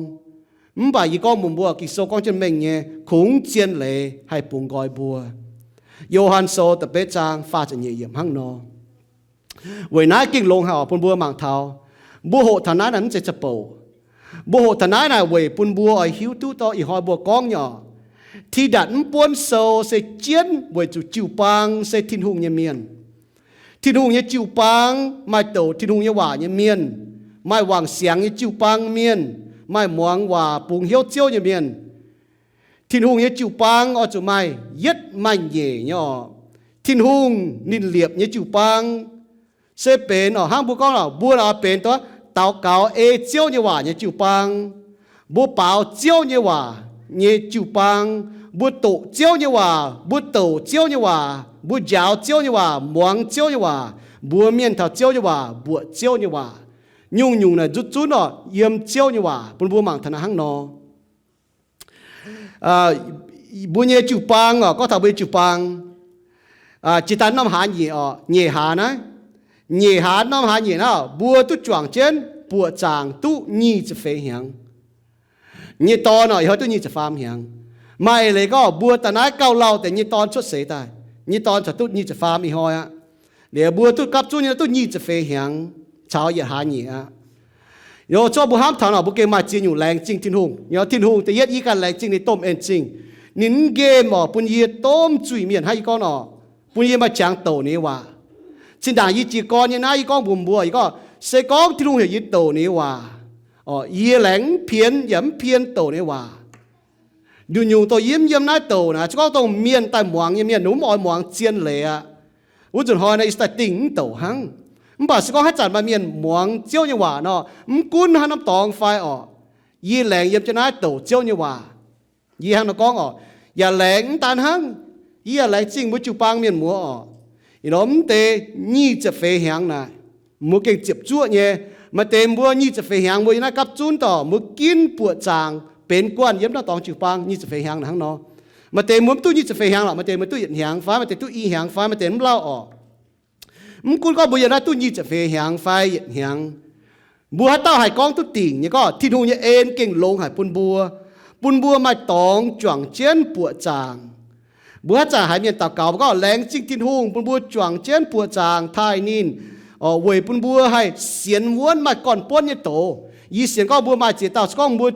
Mv baac yie gorngv mbuox mbuo, Ging-Sou gorngv jienv mengh nyei, kungx zien leiz haih bungx nqoi mbuo. Yo^han Sou da'betv zaang faah ziepc nyeic yiemc hnangv nor. Weic naaiv gengh longx haic orqc, bun mbuo mangc taux. Mbuo hoqc taux naaiv naaic mv zeiz za'bouc. Mbuo hoqc taux naaiv naaic weic bun mbuo oix hiuv duqv dorh ih hnoi mbuo gorngv nyei orqc, Tidatc mv buonv sou se jienv weic zuqc jiu-baang se Tin-Hungh nyei mienh. Tin-Hungh nyei jiu-baang maaih douc Tin-Hungh nyei waac nyei mienh, maaih wangc siangx nyei jiu-baang mienh, maaih muangx waac bungx hnyouv Ziouv nyei mienh. Tin-Hungh nyei jiu-baang oix zuqc maaih yietv maaih nyeic nyei orqc. Tin-Hungh ninh liepc nyei jiu-baang se benx orqc, hnangv mbuo gorngv orqc, mbuo naaic oix benx daux gaux ei Ziouv nyei waac nyei jiu-baang. Mbuo baaux Ziouv nyei waac nyei jiu-baang. Mbuo doqc Ziouv nyei waac, mbuo douc Ziouv nyei waac, mbuo njaaux Ziouv nyei waac, muangx Ziouv nyei waac. Mbuox mienh taux Ziouv nyei waac, mbuoqc Ziouv nyei waac. Nyungc-nyungc naaic nzutv zunv orqc, yiem Ziouv nyei waac bun mbuo mangc taux naaiv hnangv nor. Mbuo nyei jiu-baang orqc, gorngv taux mbuo nyei jiu-baang, jiex daaih norm hlaax nyeic orqc, nyeic hlaax naaiv, nyeic hlaax norm hlaax nyeic naaiv, mbuo duqv juangc jienv buoqc zaangc duqv nyic ziepc feix hnyangx. Nyei dorn orqc, ih hnoi duqv nyic ziepc faam hnyangx. Maaih eix leiz gorngv mbuo daaih naaiv gauh lauh deix nyei dorn cuotv seix daaih, nyei dorn corc duqv nyic ziepc faam ih hnoi aqv. Liuz mbuo duqv gapv zunv nyei duqv nyic ziepc feix hnyangx caux yietc hlaax nyeic aqv. Yo, zorqv mbuo hnamv taux nor, mbuo gengh maaih ziex nyungc laengz zingh Tin-Hungh. Nor Tin-Hungh da'yietv, yie ganh laengz zingh ninh domh en zingh. Ninh mv nqemh orqc, bun yie domh zuiz-mienh hnangv yie gorngv nor, bun yie maaih qangx douc ninh nyei waac. Zinh ndaangc yie jiez gorn nyei naaiv, yie gorngv mbuox mbuo, yie gorngv, se gorngv Tin-Hungh heuc yie douc ninh nyei waac, yie laengz mv pien yaac mv pien douc ninh nyei waac. Nduqc nyungc dongh yie mv yiem naaiv douc naaic, se gorngv dongh mienh daaih muangx nyei mienh, ninh mv oix muangx zien leiz aqv. Wuov nzunc hnoi naaiv yie se daaih dingh mv douc hnangv. Mv baac se gorngv haaix zanc maaih mienh muangx Ziouv nyei waac nor, mv gunv haaix norm dorngx fai orqc, yie laengz yiem jienv naaiv douc Ziouv nyei waac. Yie hnangv nor gorngv orqc, yaac laengz mv daan hnangv, yie yaac laengz zingh mbuo jiu-baang mienh muoz orqc. Ih nor mv deix nyic ziepc feix hnyangx naaic, mbuo gengh ziepc zuoqv nyei. Maaih deix mbuo nyic ziepc feix hnyangx mbuo yiem naaiv gapv zunv dorh mbuo ginv buoqc zaangc benx guanh yiem naaiv dorngx jiu-baang nyic ziepc feix hnyangx naaic hnangv nor. Maaih deix mbuo mv duqv nyic ziepc feix hnyangx lorqc, maaih deix mbuo duqv yietc hnyangx fai maaih deix duqv i hnyangx fai maaih deix mv lauh orqc. Mv gunv gorngv mbuo yiem naaiv duqv nyic ziepc feix hnyangx fai yietc hnyangx, mbuo haaix dauh haih gorngv duqv dingc nyei gorngv Tin-Hungh nyei en gengh longx haic bun mbuo, bun mbuo maaih dorngx juangc jienv buoqc zaangc. Mbuo haaix zanc haiz mienh daux gaux mbuo gorngv laengz zingh Tin-Hungh bun mbuo juangc jienv buoqc zaangc taaih ninh, weic bun mbuo haih sienx wuonv maaih gorn-buonv nyei doz. Yie sienx gorngv mbuo maaih ziex dauh se gorngv mbuo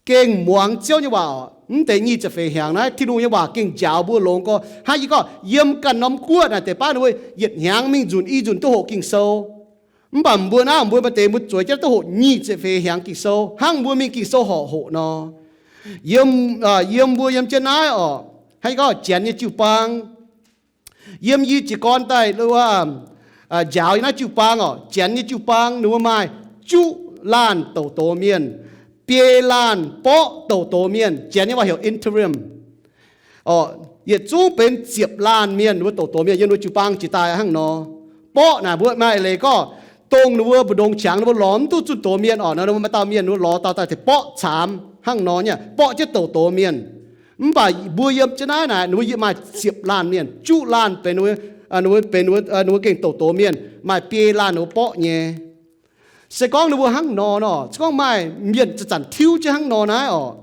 gengh muangx Ziouv nyei waac orqc, mv deix nyic ziepc feix hnyangx naaiv Tin-Hungh nyei waac gengh njaaux mbuo longx gorx. Hnangv yie gorngv yiem ganh norm guoqv naaic deix baav ninh mbuo yietc hnyangx mingh nzunc i nzunc duqv hoqc Ging-Sou. Mv baac mbuo naaiv mbuo maaih deix mbuo zueiz jienv duqv hoqc nyic ziepc feix hnyangx Ging-Sou hnangv mbuo mingh Ging-Sou horqc hoqc nor. Yiem, yiem mbuo yiem jienv naaiv orqc, hnangv yie gorngv Janx nyei jiu-baang, yiem yie jiez gorn daaih wuov, njaaux yiem naaiv jiu-baang orqc, Janx nyei jiu-baang ninh mbuo maaih juqv laanh douc doz mienh, biei laanh borqv douc doz mienh. Janx nyei waac heuc interim. Orqc, yietc zungv benx ziepc laanh mienh, ninh mbuo douc doz mienh yiem ninh mbuo jiu-baang jiex daaih hnangv nor. Borqv naaic mbuo maaih eix leiz gorngv, dongh ninh mbuo mbu'ndongx qangx ninh mbuo lorz mv duqv zunh doz mienh orqc, ninh mbuo maaih dauh mienh ninh mbuo lorz dauh daaih tengx borqv caamx hnangv nor nyei, borqv jienv douc doz mienh. Mv baac mbuo yiem jienv naaiv naaic, ninh mbuo yie maaih ziepc laanh mienh, juqv laanh benx ninh mbuo, ninh mbuo benx ninh mbuo, ninh mbuo gengh douc doz mienh, maaih biei laanh ninh mbuo borqv nyei. Se gorngv ninh mbuo hnangv nor nor, se gorngv maaih mienh zanc-zanc tiuv jienv hnangv nor naaiv orqc,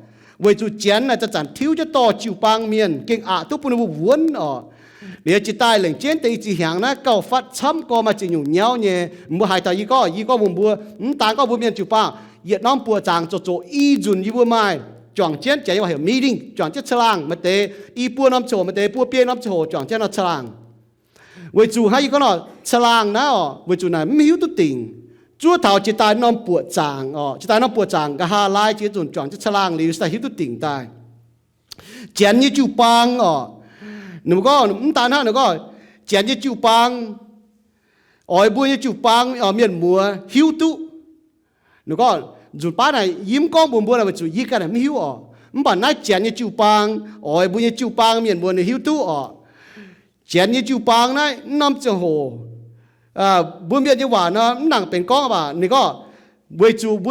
weic zuqc Janx naaic zanc-zanc tiuv jienv dorh jiu-baang mienh gengh aqc duqv bun ninh mbuo wuonv orqc. Liuz jiex daaih lengc jienv deix i ziex hnyangx naaiv gauh fatv camv gorx, maaih ziex nyungc nyauv nyei. Mbuo haiz taux yie gorngv, yie gorngv mbuox mbuo, mv daan gorngv mbuo mienh jiu-baang, yietc norm buoqc zaangc zoux zoqc i nzunc yie mbuo maaih juangc jienv, Janx nyei waac heuc meeting, juangc jienv caangh laangh, maaih deix i buo norm ziangh hoc, maaih deix buo biei norm ziangh hoc juangc jienv nor caangh laangh. Weic zuqc hnangv yie gorngv nor, caangh laangh naaiv orqc, weic zuqc naaic mv hiuv duqv dingc. zuov taux jiex daaih norm buoqc zaangc oc. Jiex daaih norm buoqc zaangc nqa'haav laai jiex nzunc juangc jienv caangh laangh liuz se daaih hiuv duqv dingc daaih. Janx nyei jiu-baang oc. Ninh mbuo gorngv mv daan hnangv, ninh gorngv janx nyei jiu-baang, oix mbuo nyei jiu-baang mienh muoz hiuv duqv. Ninh gorngv nzunc baav naaic yie mv gorngv mbuox mbuo naaic weic zuqc yie ganh naaic mv hiuv oc. Mv baac naaiv janx nyei jiu-baang oix mbuo nyei jiu-baang mienh muoz ninh hiuv duqv oc. Janx nyei jiu-baang naaiv mv norm ziangh hoc mbuo mienh nyei waac nor mv nangc benx gorngv baac ninh gorngv weic zuqc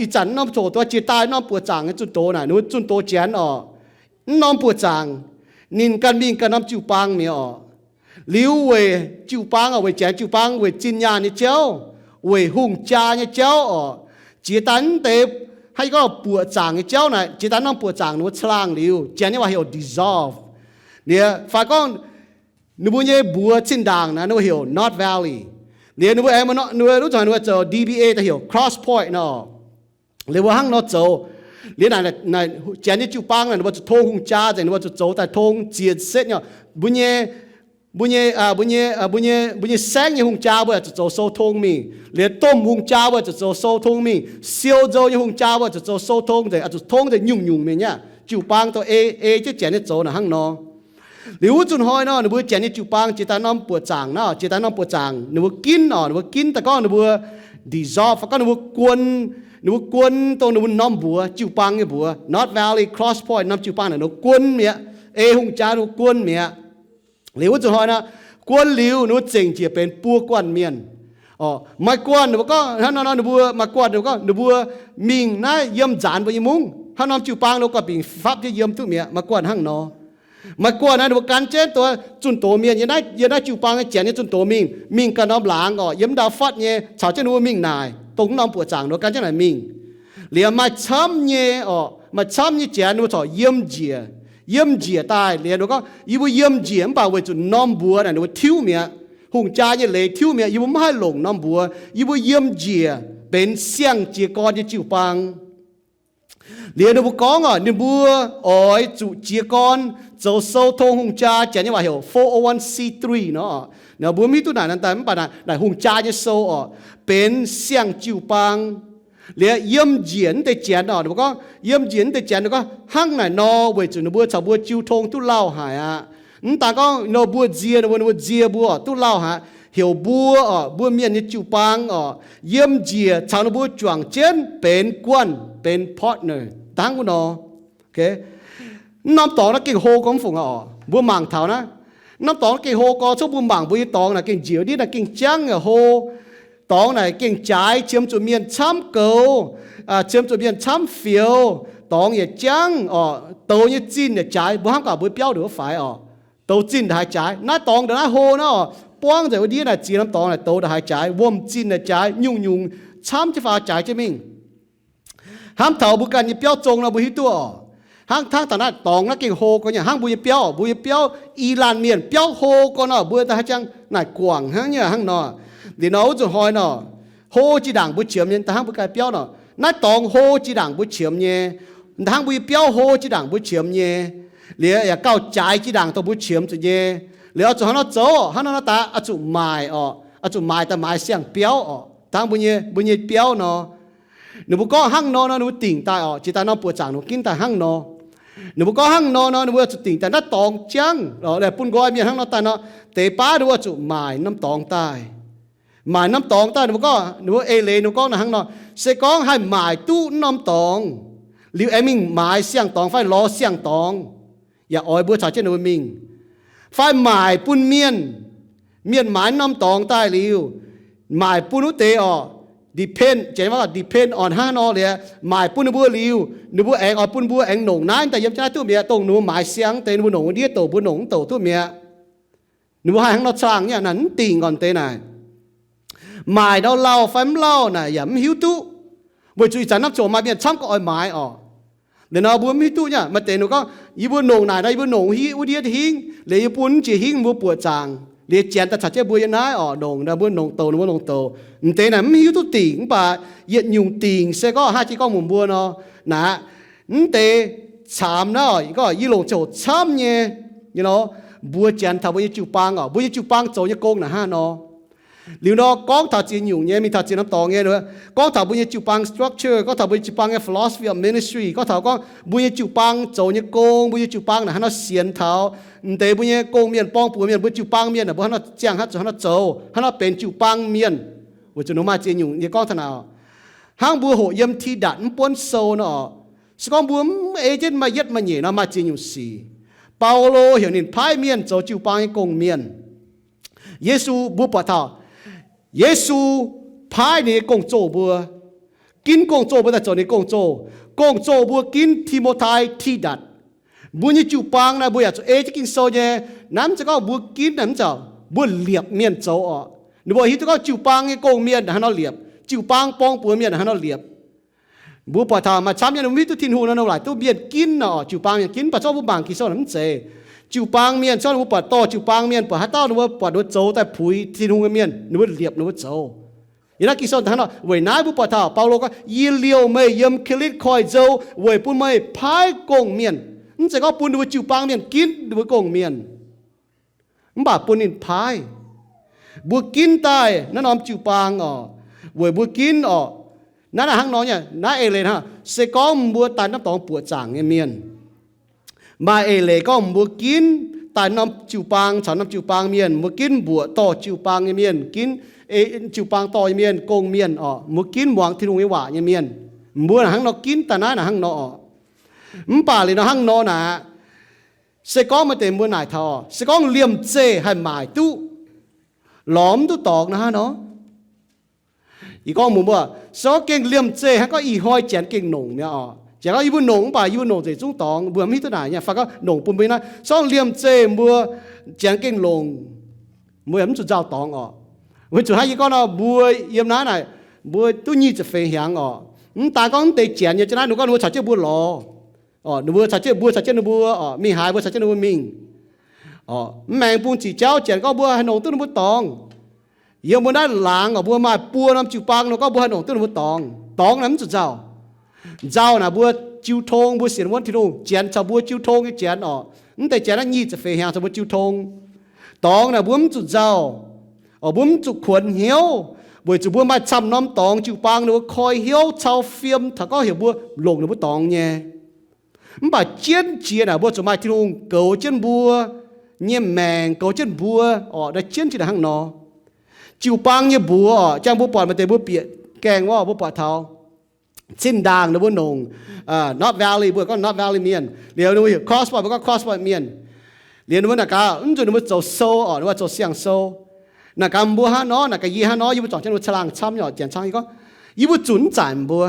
ih zanc mv norm ziangh hoc dongh jiex daaih norm buoqc zaangc nyei zunh doz naaic, ninh mbuo zunh doz janx oc. Mv norm buoqc zaangc ninh ganh mingh ganh norm jiu-baang mi'aqv oc. Liuz weic jiu-baang oc, weic janx jiu-baang, weic zinh nyaanh nyei jauv, weic hungh jaa nyei jauv oc, jiex daaih mv deix hnangv yie gorngv buoqc zaangc nyei jauv naaic, jiex daaih norm buoqc zaangc ninh mbuo caangh laangh liuz, janx nyei waac heuc dissolve. Liuz fai gorngv ninh mbuo nyei mbuox zinh ndaangc naaic ninh mbuo heuc Nott Valley. Liuz ninh mbuo aengx, ninh mbuo wuov zanc ninh mbuo zoux D B A daaih heuc Cross Point nor. Liuz mbuo hnangv nor zoux. Liuz naaic janx nyei jiu-baang naaic ninh mbuo zuqc tong hungh jaa nzengc, ninh mbuo zuqc zoux daaih tong ziex setv nyei. Mbuo nyei, mbuo nyei, mbuo nyei, mbuo nyei saengv nyei hungh jaa mbuo zuqc zoux sou tong mingh. Liuz domh hungh jaa mbuo zuqc zoux sou tong mingh. Siou nzou nyei hungh jaa mbuo zuqc zoux sou tong nzengc, zuqc tong nzengc nyungc-nyungc mienh nyei. Jiu-baang dongh ei, ei jienv janx nyei zoux naaic hnangv nor. Liuz wuov zunh hnoi nor ninh mbuo janx nyei jiu-baang jiex daaih norm buoqc zaangc nor, jiex daaih norm buoqc zaangc ninh mbuo ginv oc, ninh mbuo ginv daaih gorngv ninh mbuo dissolve, gorngv ninh mbuo guon, ninh mbuo guon dongh ninh mbuo norm mbuox jiu-baang nyei mbuox, Nott Valley, Cross Point norm jiu-baang naaic ninh mbuo guon mi'aqv. Ei hungh jaa ninh mbuo guon mi'aqv. Liuz wuov zunh hnoi nor, guon liuz ninh mbuo zengc njiec benx buo guanh mienh. Oc, maaih guanh ninh mbuo gorngv hnangv nor, ninh mbuo maaih guanh ninh mbuo gorngv ninh mbuo mingh naaiv yiem nzaanx mbuo nyei mungv. Hnangv norm jiu-baang ninh mbuo gorngv bingx fapv jienv yiem duqv mi'aqv. Maaih guanh hnangv nor. Maaih guanh naaiv ninh mbuo gan jienv dongh zunh doz mienh yiem naaiv, yiem naaiv jiu-baang nyei janx nyei zunh doz mingh, mingh ganh norm laangz oc, yiem ndau fatv nyei caux jienv ninh mbuo mingh naaic, dongh wuov norm buoqc zaangc ninh mbuo gan jienv naaic mingh. Liuz maaih camv nyei oc, maaih camv nyei janx ninh mbuo corc yiem njiec, yiem njiec daaih. Liuz ninh mbuo gorngv yie mbuo yiem njiec mv baac weic zuqc norm mbuox naaic ninh mbuo tiuv mi'aqv. Hungh jaa nyei leiz tiuv mi'aqv. Yie mbuo mv haih longc norm mbuox. Yie mbuo yiem njiec benx siang-jiez gorn nyei jiu-baang. Liuz ninh mbuo gorngv oc, ninh mbuo oix zuqc jiez gorn zoux sou tong hungh jaa, janx nyei waac heuc four oh one C three nor. Mbuo mv hiuv duqv naaic, mv baac naaic hungh jaa nyei sou oc, benx siang-jiu-baang. Liuz yiem njiec naaiv deix janx oc, ninh mbuo gorngv yiem njiec naaiv deix janx ninh gorngv hnangv naaic nor weic zuqc ninh mbuo caux mbuo jiu tong duqv lauh haic aqv. Mv daan gorngv nor mbuo nzie ninh mbuo, ninh mbuo nzie mbuo oc, duqv lauh haic. Heuc mbuo oc, mbuo mienh nyei jiu-baang oc, yiem njiec caux ninh mbuo juangc jienv benx guanh, benx partner dangv wuov nor. Mv norm dorngx naaiv gengh hlo gorngv mv fungc aqv oc. Mbuo mangc taux naaiv, mv norm dorngx naaiv gengh hlo gorngv, congv mbuo mangc mbuo nyei dorngx naaic gengh njiec ndiev naaic gengh jangv aqv, hlo. Dorngx naaic gengh jaaix, qiemx zuqc mienh camv goux, qiemx zuqc mienh camv fioux. Dorngx yaac jangv oc, douz nyei zinh yaac jaaix. Mbuo hnamv gaax mbuo biauv ndongc wuov faix oc, douz zinh ndongc haaix jaaix. Naaiv dorngx ndongc naaiv hlo naaiv oc, buangv nzengc wuov ndiev naaic ziex norm dorngx naaic douz ndongc haaix jaaix, wuom zinh naaic jaaix, nyungc-nyungc camv jienv faaux jaaix jienv mingh. Hnamv taux mbuo ganh nyei biauv zong nor mbuo hiuv duqv oc. Hnangv hnangv taux naaiv dorngx naaiv gengh hlo gorngv nyei, hnangv mbuo nyei biauv, mbuo nyei biauv i laanh mienh biauv hlo gorngv nor, mbuo da'haav jangx naaic guangc hnangv nyei hnangv nor. Liuz nor wuov zuqc hnoi nor, hlo jiex ndaangc mbuo qiemx nyei, da'hnangv mbuo ganh biauv nor. Naaiv dorngx hlo jiex ndaangc mbuo qiemx nyei, da'hnangv mbuo nyei biauv hlo jiex ndaangc mbuo qiemx nyei. Liuz yaac gauh jaaix jiex ndaangc dongh mbuo qiemx zuqc nyei. Liuz oix zuqc hnangv nor zoux, hnangv nor nor daaih oix zuqc maaic oc, oix zuqc maaic daaih maaiz siang-biauv oc, da'hnangv mbuo nyei, mbuo nyei biauv nor. Ninh mbuo gorngv hnangv nor nor, ninh mbuo dingc daaih oc, jiex daaih norm buoqc zaangc ninh mbuo ginv daaih hnangv nor. Ninh mbuo gorngv hnangv nor nor, ninh mbuo zuqc dingc daaih naaiv dorngx jangv, bun nqoi mienh hnangv nor daaih nor, deix baav ninh mbuo zuqc maaic norm dorngx daaih. Maaic norm dorngx daaih, ninh mbuo gorngv, ninh mbuo eix leiz ninh mbuo gorngv naaiv hnangv nor, se gorngv haih maaic duqv norm dorngx liuz aengx mingh maaiz siang-dorngx fai lorz siang-dorngx, yaac oix mbuo caux jienv ninh mbuo mingh. Fai maaic bun mienh, mienh maaiz norm dorngx daaih liuz, maaic bun wuov deix oc, depend, janx waac depend on hnangv nor liuz, maaic bun ninh mbuo liuz, ninh mbuo aengx oix bun mbuo aengx nongc naaiv daaih yiem jienv naaiv duqv mi'aqv, dongh ninh mbuo maaiz siang deix ninh mbuo nongc wuov ndiev douc mbuo nongc mv douc duqv mi'aqv. Ninh mbuo haih hnangv nor caangh nyei, naaic mv dingc gorn deix naaic. Maaic nor lauh fai mv lauh naaic yaac mv hiuv duqv, weic zuqc ih zanc norm ziouc maaih mienh camv gorngv oix maaiz oc. Liuz nor mbuo mv hiuv duqv nyei, maaih deix ninh gorngv, yie mbuo nongc naaic nor yie mbuo nongc wuov ndiev hingv, liuz yie bun jiex hingv mbuo buoqc zaangc, liuz janx daaih caux jienv mbuo yiem naaiv oc, nongc nor mbuo nongc douc, ninh mbuo nongc douc. M'deix naaic mv hiuv duqv dingc, mv baac yietc nyungc dingc se gorngv haih jiez gorngv muonc mbuo nor, naaic, m'deix caamx naaiv oc, gorngv yie longc ziouc camv nyei, you know, mbuox janx taux mbuo nyei jiu-baang oc, mbuo nyei jiu-baang zoux nyei gong naaic hnangv nor. Liuz nor gorngv taux ziex nyungc nyei, mingh taux ziex norm dorngx nyei, gorngv taux mbuo nyei jiu-baang structure, gorngv taux mbuo nyei jiu-baang nyei philosophy of ministry, gorngv taux gorngv mbuo nyei jiu-baang zoux nyei gong, mbuo nyei jiu-baang naaic hnangv nor sienx taux m'deix mbuo nyei gong-mienh, borng-buoz mienh, mbuo jiu-baang mienh, mbuo hnangv nor ziangh, hnangv zuqc hnangv nor zoux, hnangv nor benx jiu-baang mienh. Weic zuqc ninh maaih ziex nyungc nyei gorngv taux naaic. Hnangv mbuo hoqc yiem Tidatc mv buonv sou nor, se gorngv mbuo mv ei jienv maaih yietv maaih nyeic nor, maaih ziex nyungc sic. Baulo heuc ninh paaiv mienh zoux jiu-baang nyei gong-mienh. Yesu, mbuo buatc taux Yesu paaiv ninh nyei gong-zoh mbuo, ginv gong-zoh mbuo daaih zoux ninh gong-zoh. Gong-zoh mbuo ginv Ti^mo^tai, Tidatc. Mbuo nyei jiu-baang naaiv mbuo yaac zuqc ei jienv Ging-Sou nyei. Naaiv mv zeiz gorngv mbuo ginv naaiv mv zeiz mbuo liepc mienh zoux orqc. Ninh mbuo hiuv duqv gorngv jiu-baang nyei gong-mienh hnangv nor liepc, jiu-baang borng-buoz mienh hnangv nor liepc. Mbuo buatc taux maaih camv nyei ninh mbuo hiuv duqv Tin-Hungh nor, ninh laaic duqv mienh ginv orqc, jiu-baang mienh ginv. Mv baac zorqv mbuo mangc Ging-Sou naaic mv zeiz. Jiu-baang mienh, zorqv ninh mbuo buatc dorh jiu-baang mienh, buatc haaix dauh ninh mbuo buatc ninh mbuo zoux daaih puix Tin-Hungh nyei mienh, ninh mbuo liepc ninh mbuo zoux. Yiem naaiv Ging-Sou hnangv nor, weic naaiv mbuo buatc taux Baulo gorngv, yie liouh meih yiem Gilead koiv-nzou weic bun meih paaiv gong-mienh. Mv zeiz gorngv bun ninh mbuo jiu-baang mienh ginv ninh mbuo gong-mienh, mv baac bun ninh paaiv. Mbuo ginv daaih naaiv norm jiu-baang orqc, weic mbuo ginv orqc. Naaiv naaic hnangv nor nyei, naaiv eix leiz hnangv, se gorngv mbuo daaih norm dorngx buoqc zaangc nyei mienh, maaih eix leiz gorngv mbuo ginv daaih norm jiu-baang caux norm jiu-baang mienh, mbuo ginv mbuoqc dorh jiu-baang nyei mienh, ginv ei jiu-baang dorh nyei mienh, gong-mienh orqc, mbuo ginv muangx Tin-Hungh nyei waac nyei mienh. Mbuo naaic hnangv nor ginv daaih naaiv naaic hnangv nor orqc. Mv baac liuz nor hnangv nor naaic, se gorngv maaih deix mbuo naaic taux, se gorngv liemh zeih haih maaic duqv, lorz mv duqv dorngx nor hnangv nor. Yie gorngv mbuox mbuo, se gorngv gengh liemh zeih hnangv gorngv ih hnoi janx gengh longc mi'aqv orqc. Janx gorngv yie mbuo longc mv baac yie mbuo longc nzengc zungv dorngx, mbuo mv hiuv duqv naaic nyei. Fai gorngv longc bun mbuo naaiv, se gorngv liemh zeih mbuo janx gengh longc, mbuo yaac mv zuqc nzauh dorngx orqc. Weic zuqc hnangv yie gorngv nor, mbuo yiem naaiv naaic, mbuo duqv nyic ziepc feix hnyangx orqc. Mv daan gorngv mv deix janx nyei, jienv naaiv ninh gorngv ninh mbuo caux jienv mbuo lorz orqc, ninh mbuo caux jienv, mbuo caux jienv ninh mbuo orqc, mingh haaix mbuo caux jienv ninh mbuo mingh orqc. Mv maengx bung ziqc jauv janx gorngv mbuo haih longc duqv ninh mbuo dorngx. Yiem mbuo naaiv laangz orqc, mbuo maaih buo norm jiu-baang nor gorngv mbuo haih longc duqv ninh mbuo dorngx. Dorngx naaic mv zuqc nzauh. Nzauh naaic mbuo jiu tong, mbuo sienx wuonv Tin-Hungh, janx caux mbuo jiu tong nyei janx orqc. Mv deix janx naaiv nyic ziepc feix hnyangx caux mbuo jiu tong. Dorngx naaic mbuo mv zuqc nzauh orqc, mbuo mv zuqc kuonx hnyouv, weic zuqc mbuo maaih camv norm dorngx jiu-baang ninh mbuo koi hnyouv cau fiem taux gorngv heuc mbuo longc ninh mbuo dorngx nyei. Mv baac jienv jiex naaic mbuo zuqc maaih Tin-Hungh goux jienv mbuo nyei maengc, goux jienv mbuo orqc. Naaiv jienv jiex naaic hnangv nor. Jiu-baang nyei mbuox orqc, jang mbuo buatc maaih deix mbuo bieqc gaengh wuov, mbuo buatc taux zinh ndaangc ninh mbuo longc North Valley, mbuo gorngv North Valley mienh. Liuz ninh mbuo heuc Cross Point, mbuo gorngv Cross Point mienh. Liuz ninh mbuo naaic gaax, mv zuqc ninh mbuo zoux sou orqc, ninh mbuo zoux siang-sou. Naaic gaax mbuo hnangv nor, naaic gaax yie hnangv nor, yie mbuo zorngc jienv ninh mbuo caangh laangh camv nyei orqc, janx caangh. Yie gorngv, yie mbuo zunc mv zaaic mbuo.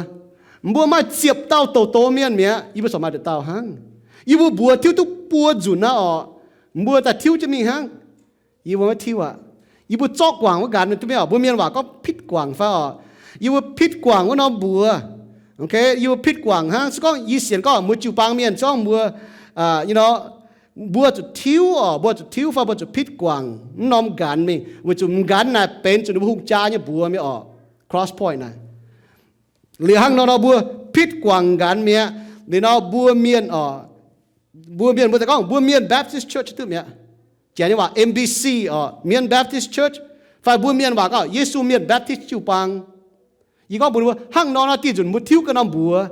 Mbuo maaih ziepc dauh douc doz mienh mi'aqv, yie mbuo corc maaih nduqc dauh hnangv. Yie mbuo mbuox tiuv duqv buo nzunc naaiv orqc, mbuo daaih tiuv jienv mingh hnangv. Yie mbuo maiv tiuv aqv. Yie mbuo zorqv guangc wuov nqanx duqv mingh orqc. Mbuo mienh waac gorngv pitv guangc fai orqc. Yie mbuo pitv guangc wuov norm mbuox. Yie mbuo pitv guangc hnangv. Se gorngv yie sienx gorngv mbuo jiu-baang mienh, se gorngv mbuo, mbuo zuqc tiuv orqc, mbuo zuqc tiuv fai mbuo zuqc pitv guangc wuov norm nqanx mingh, weic zuqc nqanx naaic benx zuqc ninh mbuo hungh jaa nyei mbuox mingh orqc. Cross Point naaic. Liuz hnangv nor nor mbuo pitv guangc nqanx mi'aqv. Liuz nor mbuo mienh orqc, mbuo mienh mbuo daaih gorngv mbuo mienh Baptist Church duqv mi'aqv. Janx nyei waac M B C orqc, Mien Baptist Church, fai mbuo mienh waac gorngv Yesu Mienh Baptist Jiu-Baang. Yie gorngv mbuox mbuo hnangv nor nor, dieh nzunc mbuo tiuv ganh norm mbuox.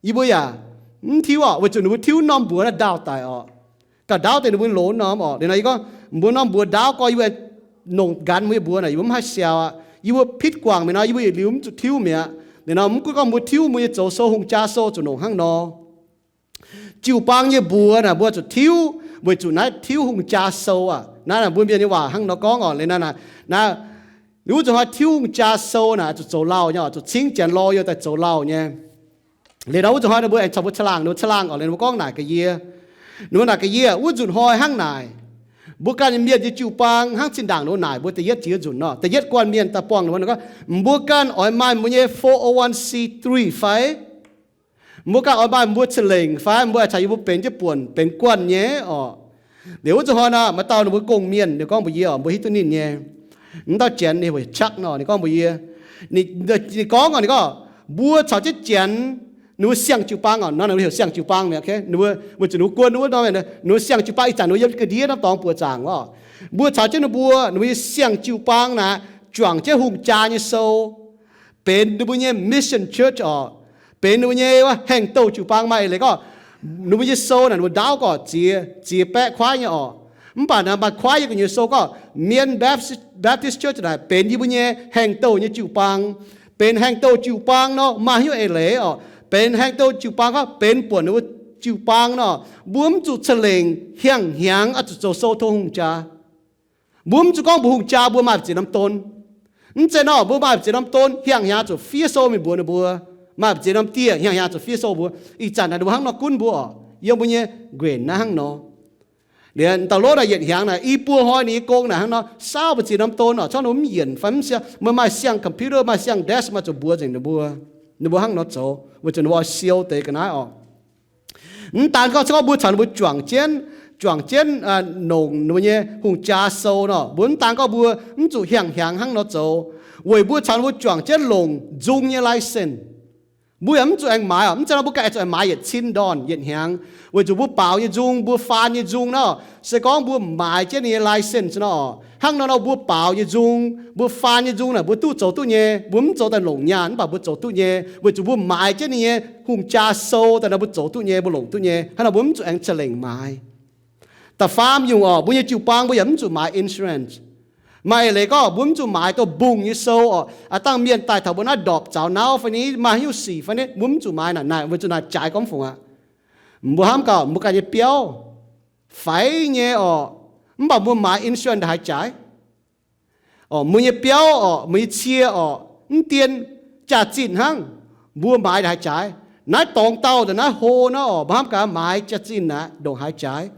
Yie mbuo yaac mv tiuv orqc, weic zuqc ninh mbuo tiuv norm mbuox naaiv ndaauh daic orqc. Gauh ndaauv deix ninh mbuo loz norm orqc. Liuz nor yie gorngv mbuo norm mbuox ndaauv gorx, yie mbuo nongc nqanx mbuo nyei mbuox naaic yie mbuo mv haih siaaux aqv. Yie mbuo pitv guangc mi'aqv nor, yie mbuo yietc liuz mv zuqc tiuv mi'aqv. Liuz nor mv gunv gorngv mbuo tiuv, mbuo nyei zoux sou, hungh jaa sou zuqc longc hnangv nor. Jiu-baang nyei mbuox naaic mbuo zuqc tiuv, weic zuqc naaiv tiuv hungh jaa sou aqv. Naaiv naaic mbuo mienh nyei waac hnangv nor gorngv orqc. Liuz naaiv naaic, naaiv wuov zuqc hnoi tiuv hungh jaa sou naaic zuqc zoux lauh nyei orqc, zuqc cingv janx lawyer daaih zoux lauh nyei. Liuz nor wuov zuqc hnoi ninh mbuo aengx caux mbuo caangh laangh, ninh mbuo caangh laangh orqc, liuz ninh mbuo gorngv naaic gaax yie, ninh mbuo naaic gaax yie, wuov nzunc hnoi hnangv naaic, mbuo ganh mienh nyei jiu-baang hnangv zinh ndaangc ninh mbuo naaic mbuo da'yietv jiex nzunc nor, da'yietv guanh mienh daaih buangh ninh mbuo, ninh gorngv, mbuo ganh oix maaih mbuo nyei four oh one C three fai? Mbuo ganh oix maaih mbuo ca'lengc fai? Mbuo caux yie mbuo benx jienv buonc benx guanh nyei orqc. Liuz wuov zuqc hnoi naaic maaih dauh ninh mbuo gong-mienh ninh gorngv mbuox yie orqc, mbuo hiuv duqv ninh nyei. Wuov dauh janx ninh heuc Chuck nor, ninh gorngv mbuox yie, ninh gorngv orqc, ninh gorngv, mbuo caux jienv janx ninh mbuo siang-jiu-baang orqc, nor ninh mbuo heuc siang-jiu-baang mi'aqv, ninh mbuo, weic zuqc ninh mbuo guon wuov norm, ninh mbuo siang-jiu-baang ih zanc ninh mbuo yiem ga'ndiev norm dorngx buoqc zaangc orqc. Mbuo caux jienv ninh mbuo, ninh mbuo nyei siang-jiu-baang naaic juangc jienv hungh jaa nyei sou benx ninh mbuo nyei mission church oc, benx ninh mbuo nyei haengh douh jiu-baang. Maaih eix leiz gorngv ninh mbuo nyei sou naaic, ninh mbuo ndaauv gorqv ziex, ziex baeqv kuaaiv nyei oc. Mv baac naaic maaih kuaaiv nyei gu'nyuoz sou gorngv Mien Baptist, Baptist Church naaic benx yie mbuo nyei haengh douh nyei jiu-baang. Benx haengh douh jiu-baang nor maaih hnyouv eix leiz oc. Benx haengh douh jiu-baang gorngv benx buonc ninh mbuo jiu-baang nor, mbuo mv zuqc ca'lengc hiang hnyangx oix zuqc zoux sou tov hungh jaa. Mbuo mv zuqc gorngv mbuo hungh jaa mbuo maaih ziex norm don. Mv zeiz nor, mbuo maaih ziex norm don hiang hnyangx zuqc fiev sou mingh mbuox ninh mbuo. Maaih ziex norm dieh hiang hnyangx zuqc fiev sou mbuox. Ih zanc naaic ninh mbuo hnangv nor gunv mbuo oc. Yiem mbuo nyei nquenc naaiv hnangv nor. Liuz dauh lov naaic yietc hnyangx naaic i buo hnoi ninh nyei gong naaic hnangv nor saauv mbuo ziex norm don oc. Corc ninh mbuo mv yienc fai mv siang, meih maaih siang computer, maaih siang desk, maaih zuqc mbuox nzengc ninh mbuo. Ninh mbuo hnangv nor zoux weic zuqc ninh mbuo oix siou deix ga'naaiv oc. Mv daan gorngv, se gorngv mbuo caux ninh mbuo juangc jienv, juangc jienv longc ninh mbuo nyei hungh jaa sou nor, mbuo mv daan gorngv mbuo mv zuqc hiang hnyangx hnangv nor zoux, weic mbuo caux ninh mbuo juangc jienv longc nzung nyei license. Mbuo yaac mv zuqc aengx maaiz oc. Mv zeiz nor mbuo ganh zuqc aengx maaiz yietc cin ndorn yietc hnyangx, weic zuqc mbuo baaux nyei nzung, mbuo faan nyei nzung nor, se gorngv mbuo maaiz jienv ninh nyei license nor, hnangv nor nor mbuo baaux nyei nzung, mbuo faan nyei nzung naaic mbuo duqv zoux duqv nyei. Mbuo mv zoux daaih longc nyaanh mv baac mbuo zoux duqv nyei, weic zuqc mbuo maaiz jienv ninh nyei hungh jaa sou daaih nor mbuo zoux duqv nyei, mbuo longc duqv nyei. Hnangv nor mbuo mv zuqc aengx ca'lengc maaiz. Da'faam nyungc oc, mbuo nyei jiu-baang mbuo yaac mv zuqc maaiz insurance. Maaih eix leiz gorngv mbuo mv zuqc maaiz dongh mbungh nyei sou oc. Aa, dangh mienh daaih taux mbuo naaiv ndorpc zaux nauv fai ni, maaih haaix nyungc sic fai ni, mbuo mv zuqc maaiz naaic. Naaic weic zuqc naaic jaaix gormx fungc aqv. Mbuo hnamv gaax mbuo ganh nyei biauv faix nyei oc, mv baac mbuo maaiz insurance ndongc haaix jaaix? Oc, mbuo nyei biauv oc, mbuo nyei cie oc, mv dien jaax-zinh hnangv, mbuo maaiz ndongc haaix jaaix? Naaiv dorngx dauh ndongc naaiv hlo naaiv oc, mbuo hnamv gaax maaiz jaax-zinh aqv ndongc haaix jaaix?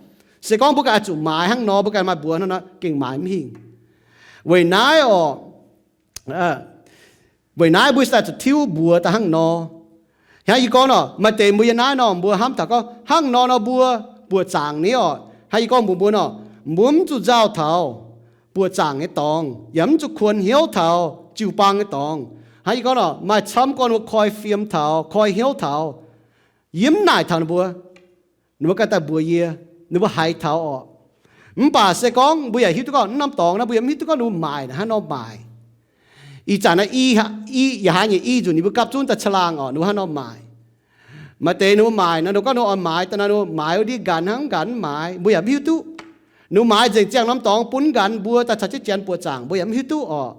Se gorngv mbuo ganh oix zuqc maaiz hnangv nor, mbuo ganh maaih mbuox hnangv nor gengh maaiz mv hingh. Weic naaiv oc, weic naaiv mbuo daaih zuqc tiuv mbuox daaih hnangv nor. Hnangv yie gorngv nor, maaih deix mbuo yiem naaiv nor, mbuo hnamv taux gorngv hnangv nor nor mbuo buoqc zaangc ni oc. Hnangv yie gorngv mbuox mbuo nor, mbuo mv zuqc nzauh taux buoqc zaangc nyei dorngx, yaac mv zuqc kuonx hnyouv taux jiu-baang nyei dorngx. Hnangv yie gorngv nor, maaih camv gorngv mbuo koi fiem taux, koi hnyouv taux, yie mv naaic taux ninh mbuo. Ninh mbuo ganh daaih mbuox yie, ninh mbuo haiz taux oc. Mv baac se gorngv mbuo yaac hiuv duqv gorngv naaiv norm dorngx naaiv mbuo yaac mv hiuv duqv gorngv ninh mbuo maaic hnangv nor maaic. Ih zanc naaiv i, i yaac haiz nyei i nzunc ninh mbuo gapv zunv daaih caangh laangh oc, ninh mbuo hnangv nor maaic. Maaih deix ninh mbuo maaic nor, ninh mbuo gorngv ninh mbuo oix maaiz daaih nor, ninh mbuo maaiz wuov ndiev nqanx hnangv, nqanx mv maaiz, mbuo yaac mv hiuv duqv. Ninh mbuo maaiz nzengc ziangh norm dorngx bun nqanx mbuo daaih caux jienv janx buoqc zaangc, mbuo yaac mv hiuv duqv oc.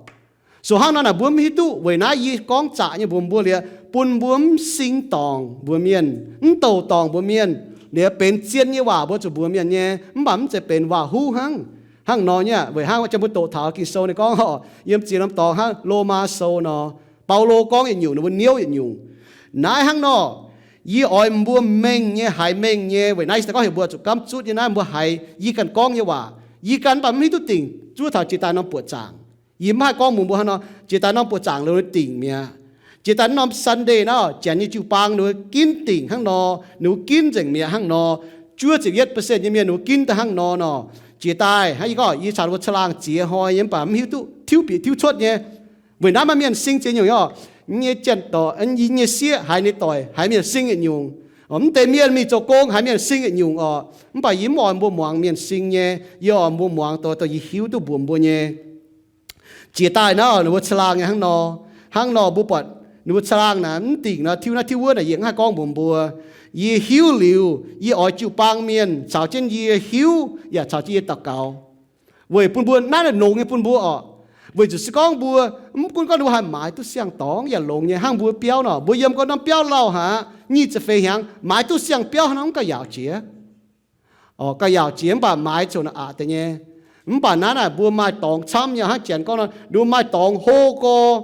So hnangv nor naaic mbuo mv hiuv duqv. Weic naaiv yie gorngv zaqc nyei mbuox mbuo liuz, bun mbuo mv sing dorngc mbuox mienh, mv douc dorngc mbuox mienh. Liuz benx zien nyei waac mbuo zuqc mbuox mienh nyei, mv baac mv zeiz benx waac-huv hnangv. Hnangv nor nyei aqv. Weic hnangv jang mbuo doqc taux Ging-Sou ninh gorngv oc, yiem ziex norm dorngx hnangv Lomaa Sou nor, Baulo gorngv yietc nyungc, ninh mbuo niouv yietc nyungc. Naaiv hnangv nor, yie oix mbuo mengh nyei, haiz mengh nyei. Weic naaiv yie gorngv heuc mbuo zuqc gamv zutv nyei naaiv, mbuo haiz yie ganh gorngv nyei waac, yie ganh mv baac mv hiuv duqv dingc zuov taux jiex daaih norm buoqc zaangc. Yie mv haih gorngv mbuox mbuo hnangv nor, jiex daaih norm buoqc zaangc liuz ninh dingc mi'aqv. Jiex daaih norm Sunday naaiv, janx nyei jiu-baang ninh mbuo ginv dingc hnangv nor, ninh mbuo ginv nzengc mi'aqv hnangv nor. Juov ziepc yietv percent nyei mienh ninh mbuo ginv daaih hnangv nor nor. Jiex daaih hnangv yie gorngv, yie caux ninh mbuo caangh laangh ziex hnoi nyei, mv baac mv hiuv duqv tiuv bieqc tiuv cuotv nyei. Weic naaiv maaih mienh sing ziex nyungc nyei oc. Yie nyei janx-doic, yie nyei sieqv haiz ninh doic haiz mienh sing yietc nyungc. Mv deix mienh mingh zoux gong haiz mienh sing yietc nyungc oc. Mv baac yie mv oix mbuo muangx mienh sing nyei, yie oix mbuo muangx dongh, dongh yie hiuv duqv mbuox mbuo nyei. Jiex daaih naaiv ninh mbuo caangh laangh nyei hnangv nor. Hnangv nor mbuo buatc ninh mbuo caangh laangh naaic mv dingc nor, tiuv naaiv tiuv wuov naaic, yie mv haih gorngv mbuox mbuo. Yie hiuv liuz, yie oix jiu-baang mienh caux jienv yie hiuv yaac caux jienv yie daux gaux, weic bun mbuo naaiv naaic longx nyei bun mbuo oc. Weic zuqc se gorngv mbuo, mv gunv gorngv ninh mbuo haih maaiz duqv siang-dorngx yaac longx nyei hnangv mbuo biauv nor, mbuo yiem gorn norm biauv lauh haic, nyic ziepc feix hnyangx maaiz duqv siang-biauv hnangv mv gauh yaauc jiex. Oc, gauh yaauc jiex mv baac maaiz ziouc naaic aqc deix nyei. Mv baac naaiv naaic mbuo maaih dorngx camv nyei hnangv janx gorngv nor, ninh mbuo maaih dorngx hlo gorx,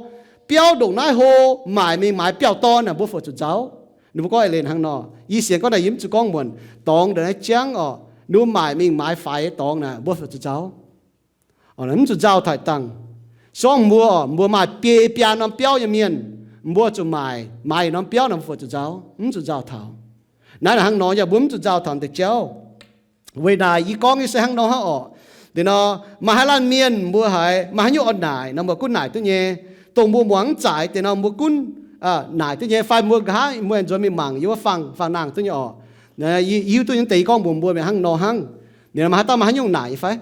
biauv ndongc naaiv hlo, maaic mingh maaiz biauv-dorn naaic, mbuo foux zuqc nzauv. Ninh mbuo gorngv eix leiz hnangv nor. Yie sienx gorngv naaic yie mv zuqc gorngv muonc, dorngx ndongc naaiv jangv oc, ninh mbuo maaic mingh maaiz faix dorngx naaic, mbuo foux zuqc nzauv. Mv zuqc nzauh taaih dangh. Sorng mbuo oc, mbuo maaih biei biaa norm biauv nyei mienh, mbuo zuqc maaic, maaiz norm biauv naaic mbuo foux zuqc nzauv, mv zuqc nzauh taux. Naaiv naaic hnangv nor yaac mbuo mv zuqc nzauh taux deix jauv. Weic naaic yie gorngv nyei se hnangv nor hnangv oc. Deix nor, maaih haaix laanh mienh mbuo haiz maaih haaix nyungc oix naaic nor, mbuo gunv naaic duqv nyei. Dongh mbuo muangx mv zaaix deix nor, mbuo gunv naaic duqv nyei. Fai mbuo nqa'haav mbuo aengx nzuonx mingh mangc yiem wuov fangx, fangx nangh duqv nyei oc. Yie hiuv duqv nyei deix yie gorngv mbuox mbuo mi'aqv hnangv nor hnangv. Ninh maaih haaix dauh maaih haaix nyungc naaic nyei fai?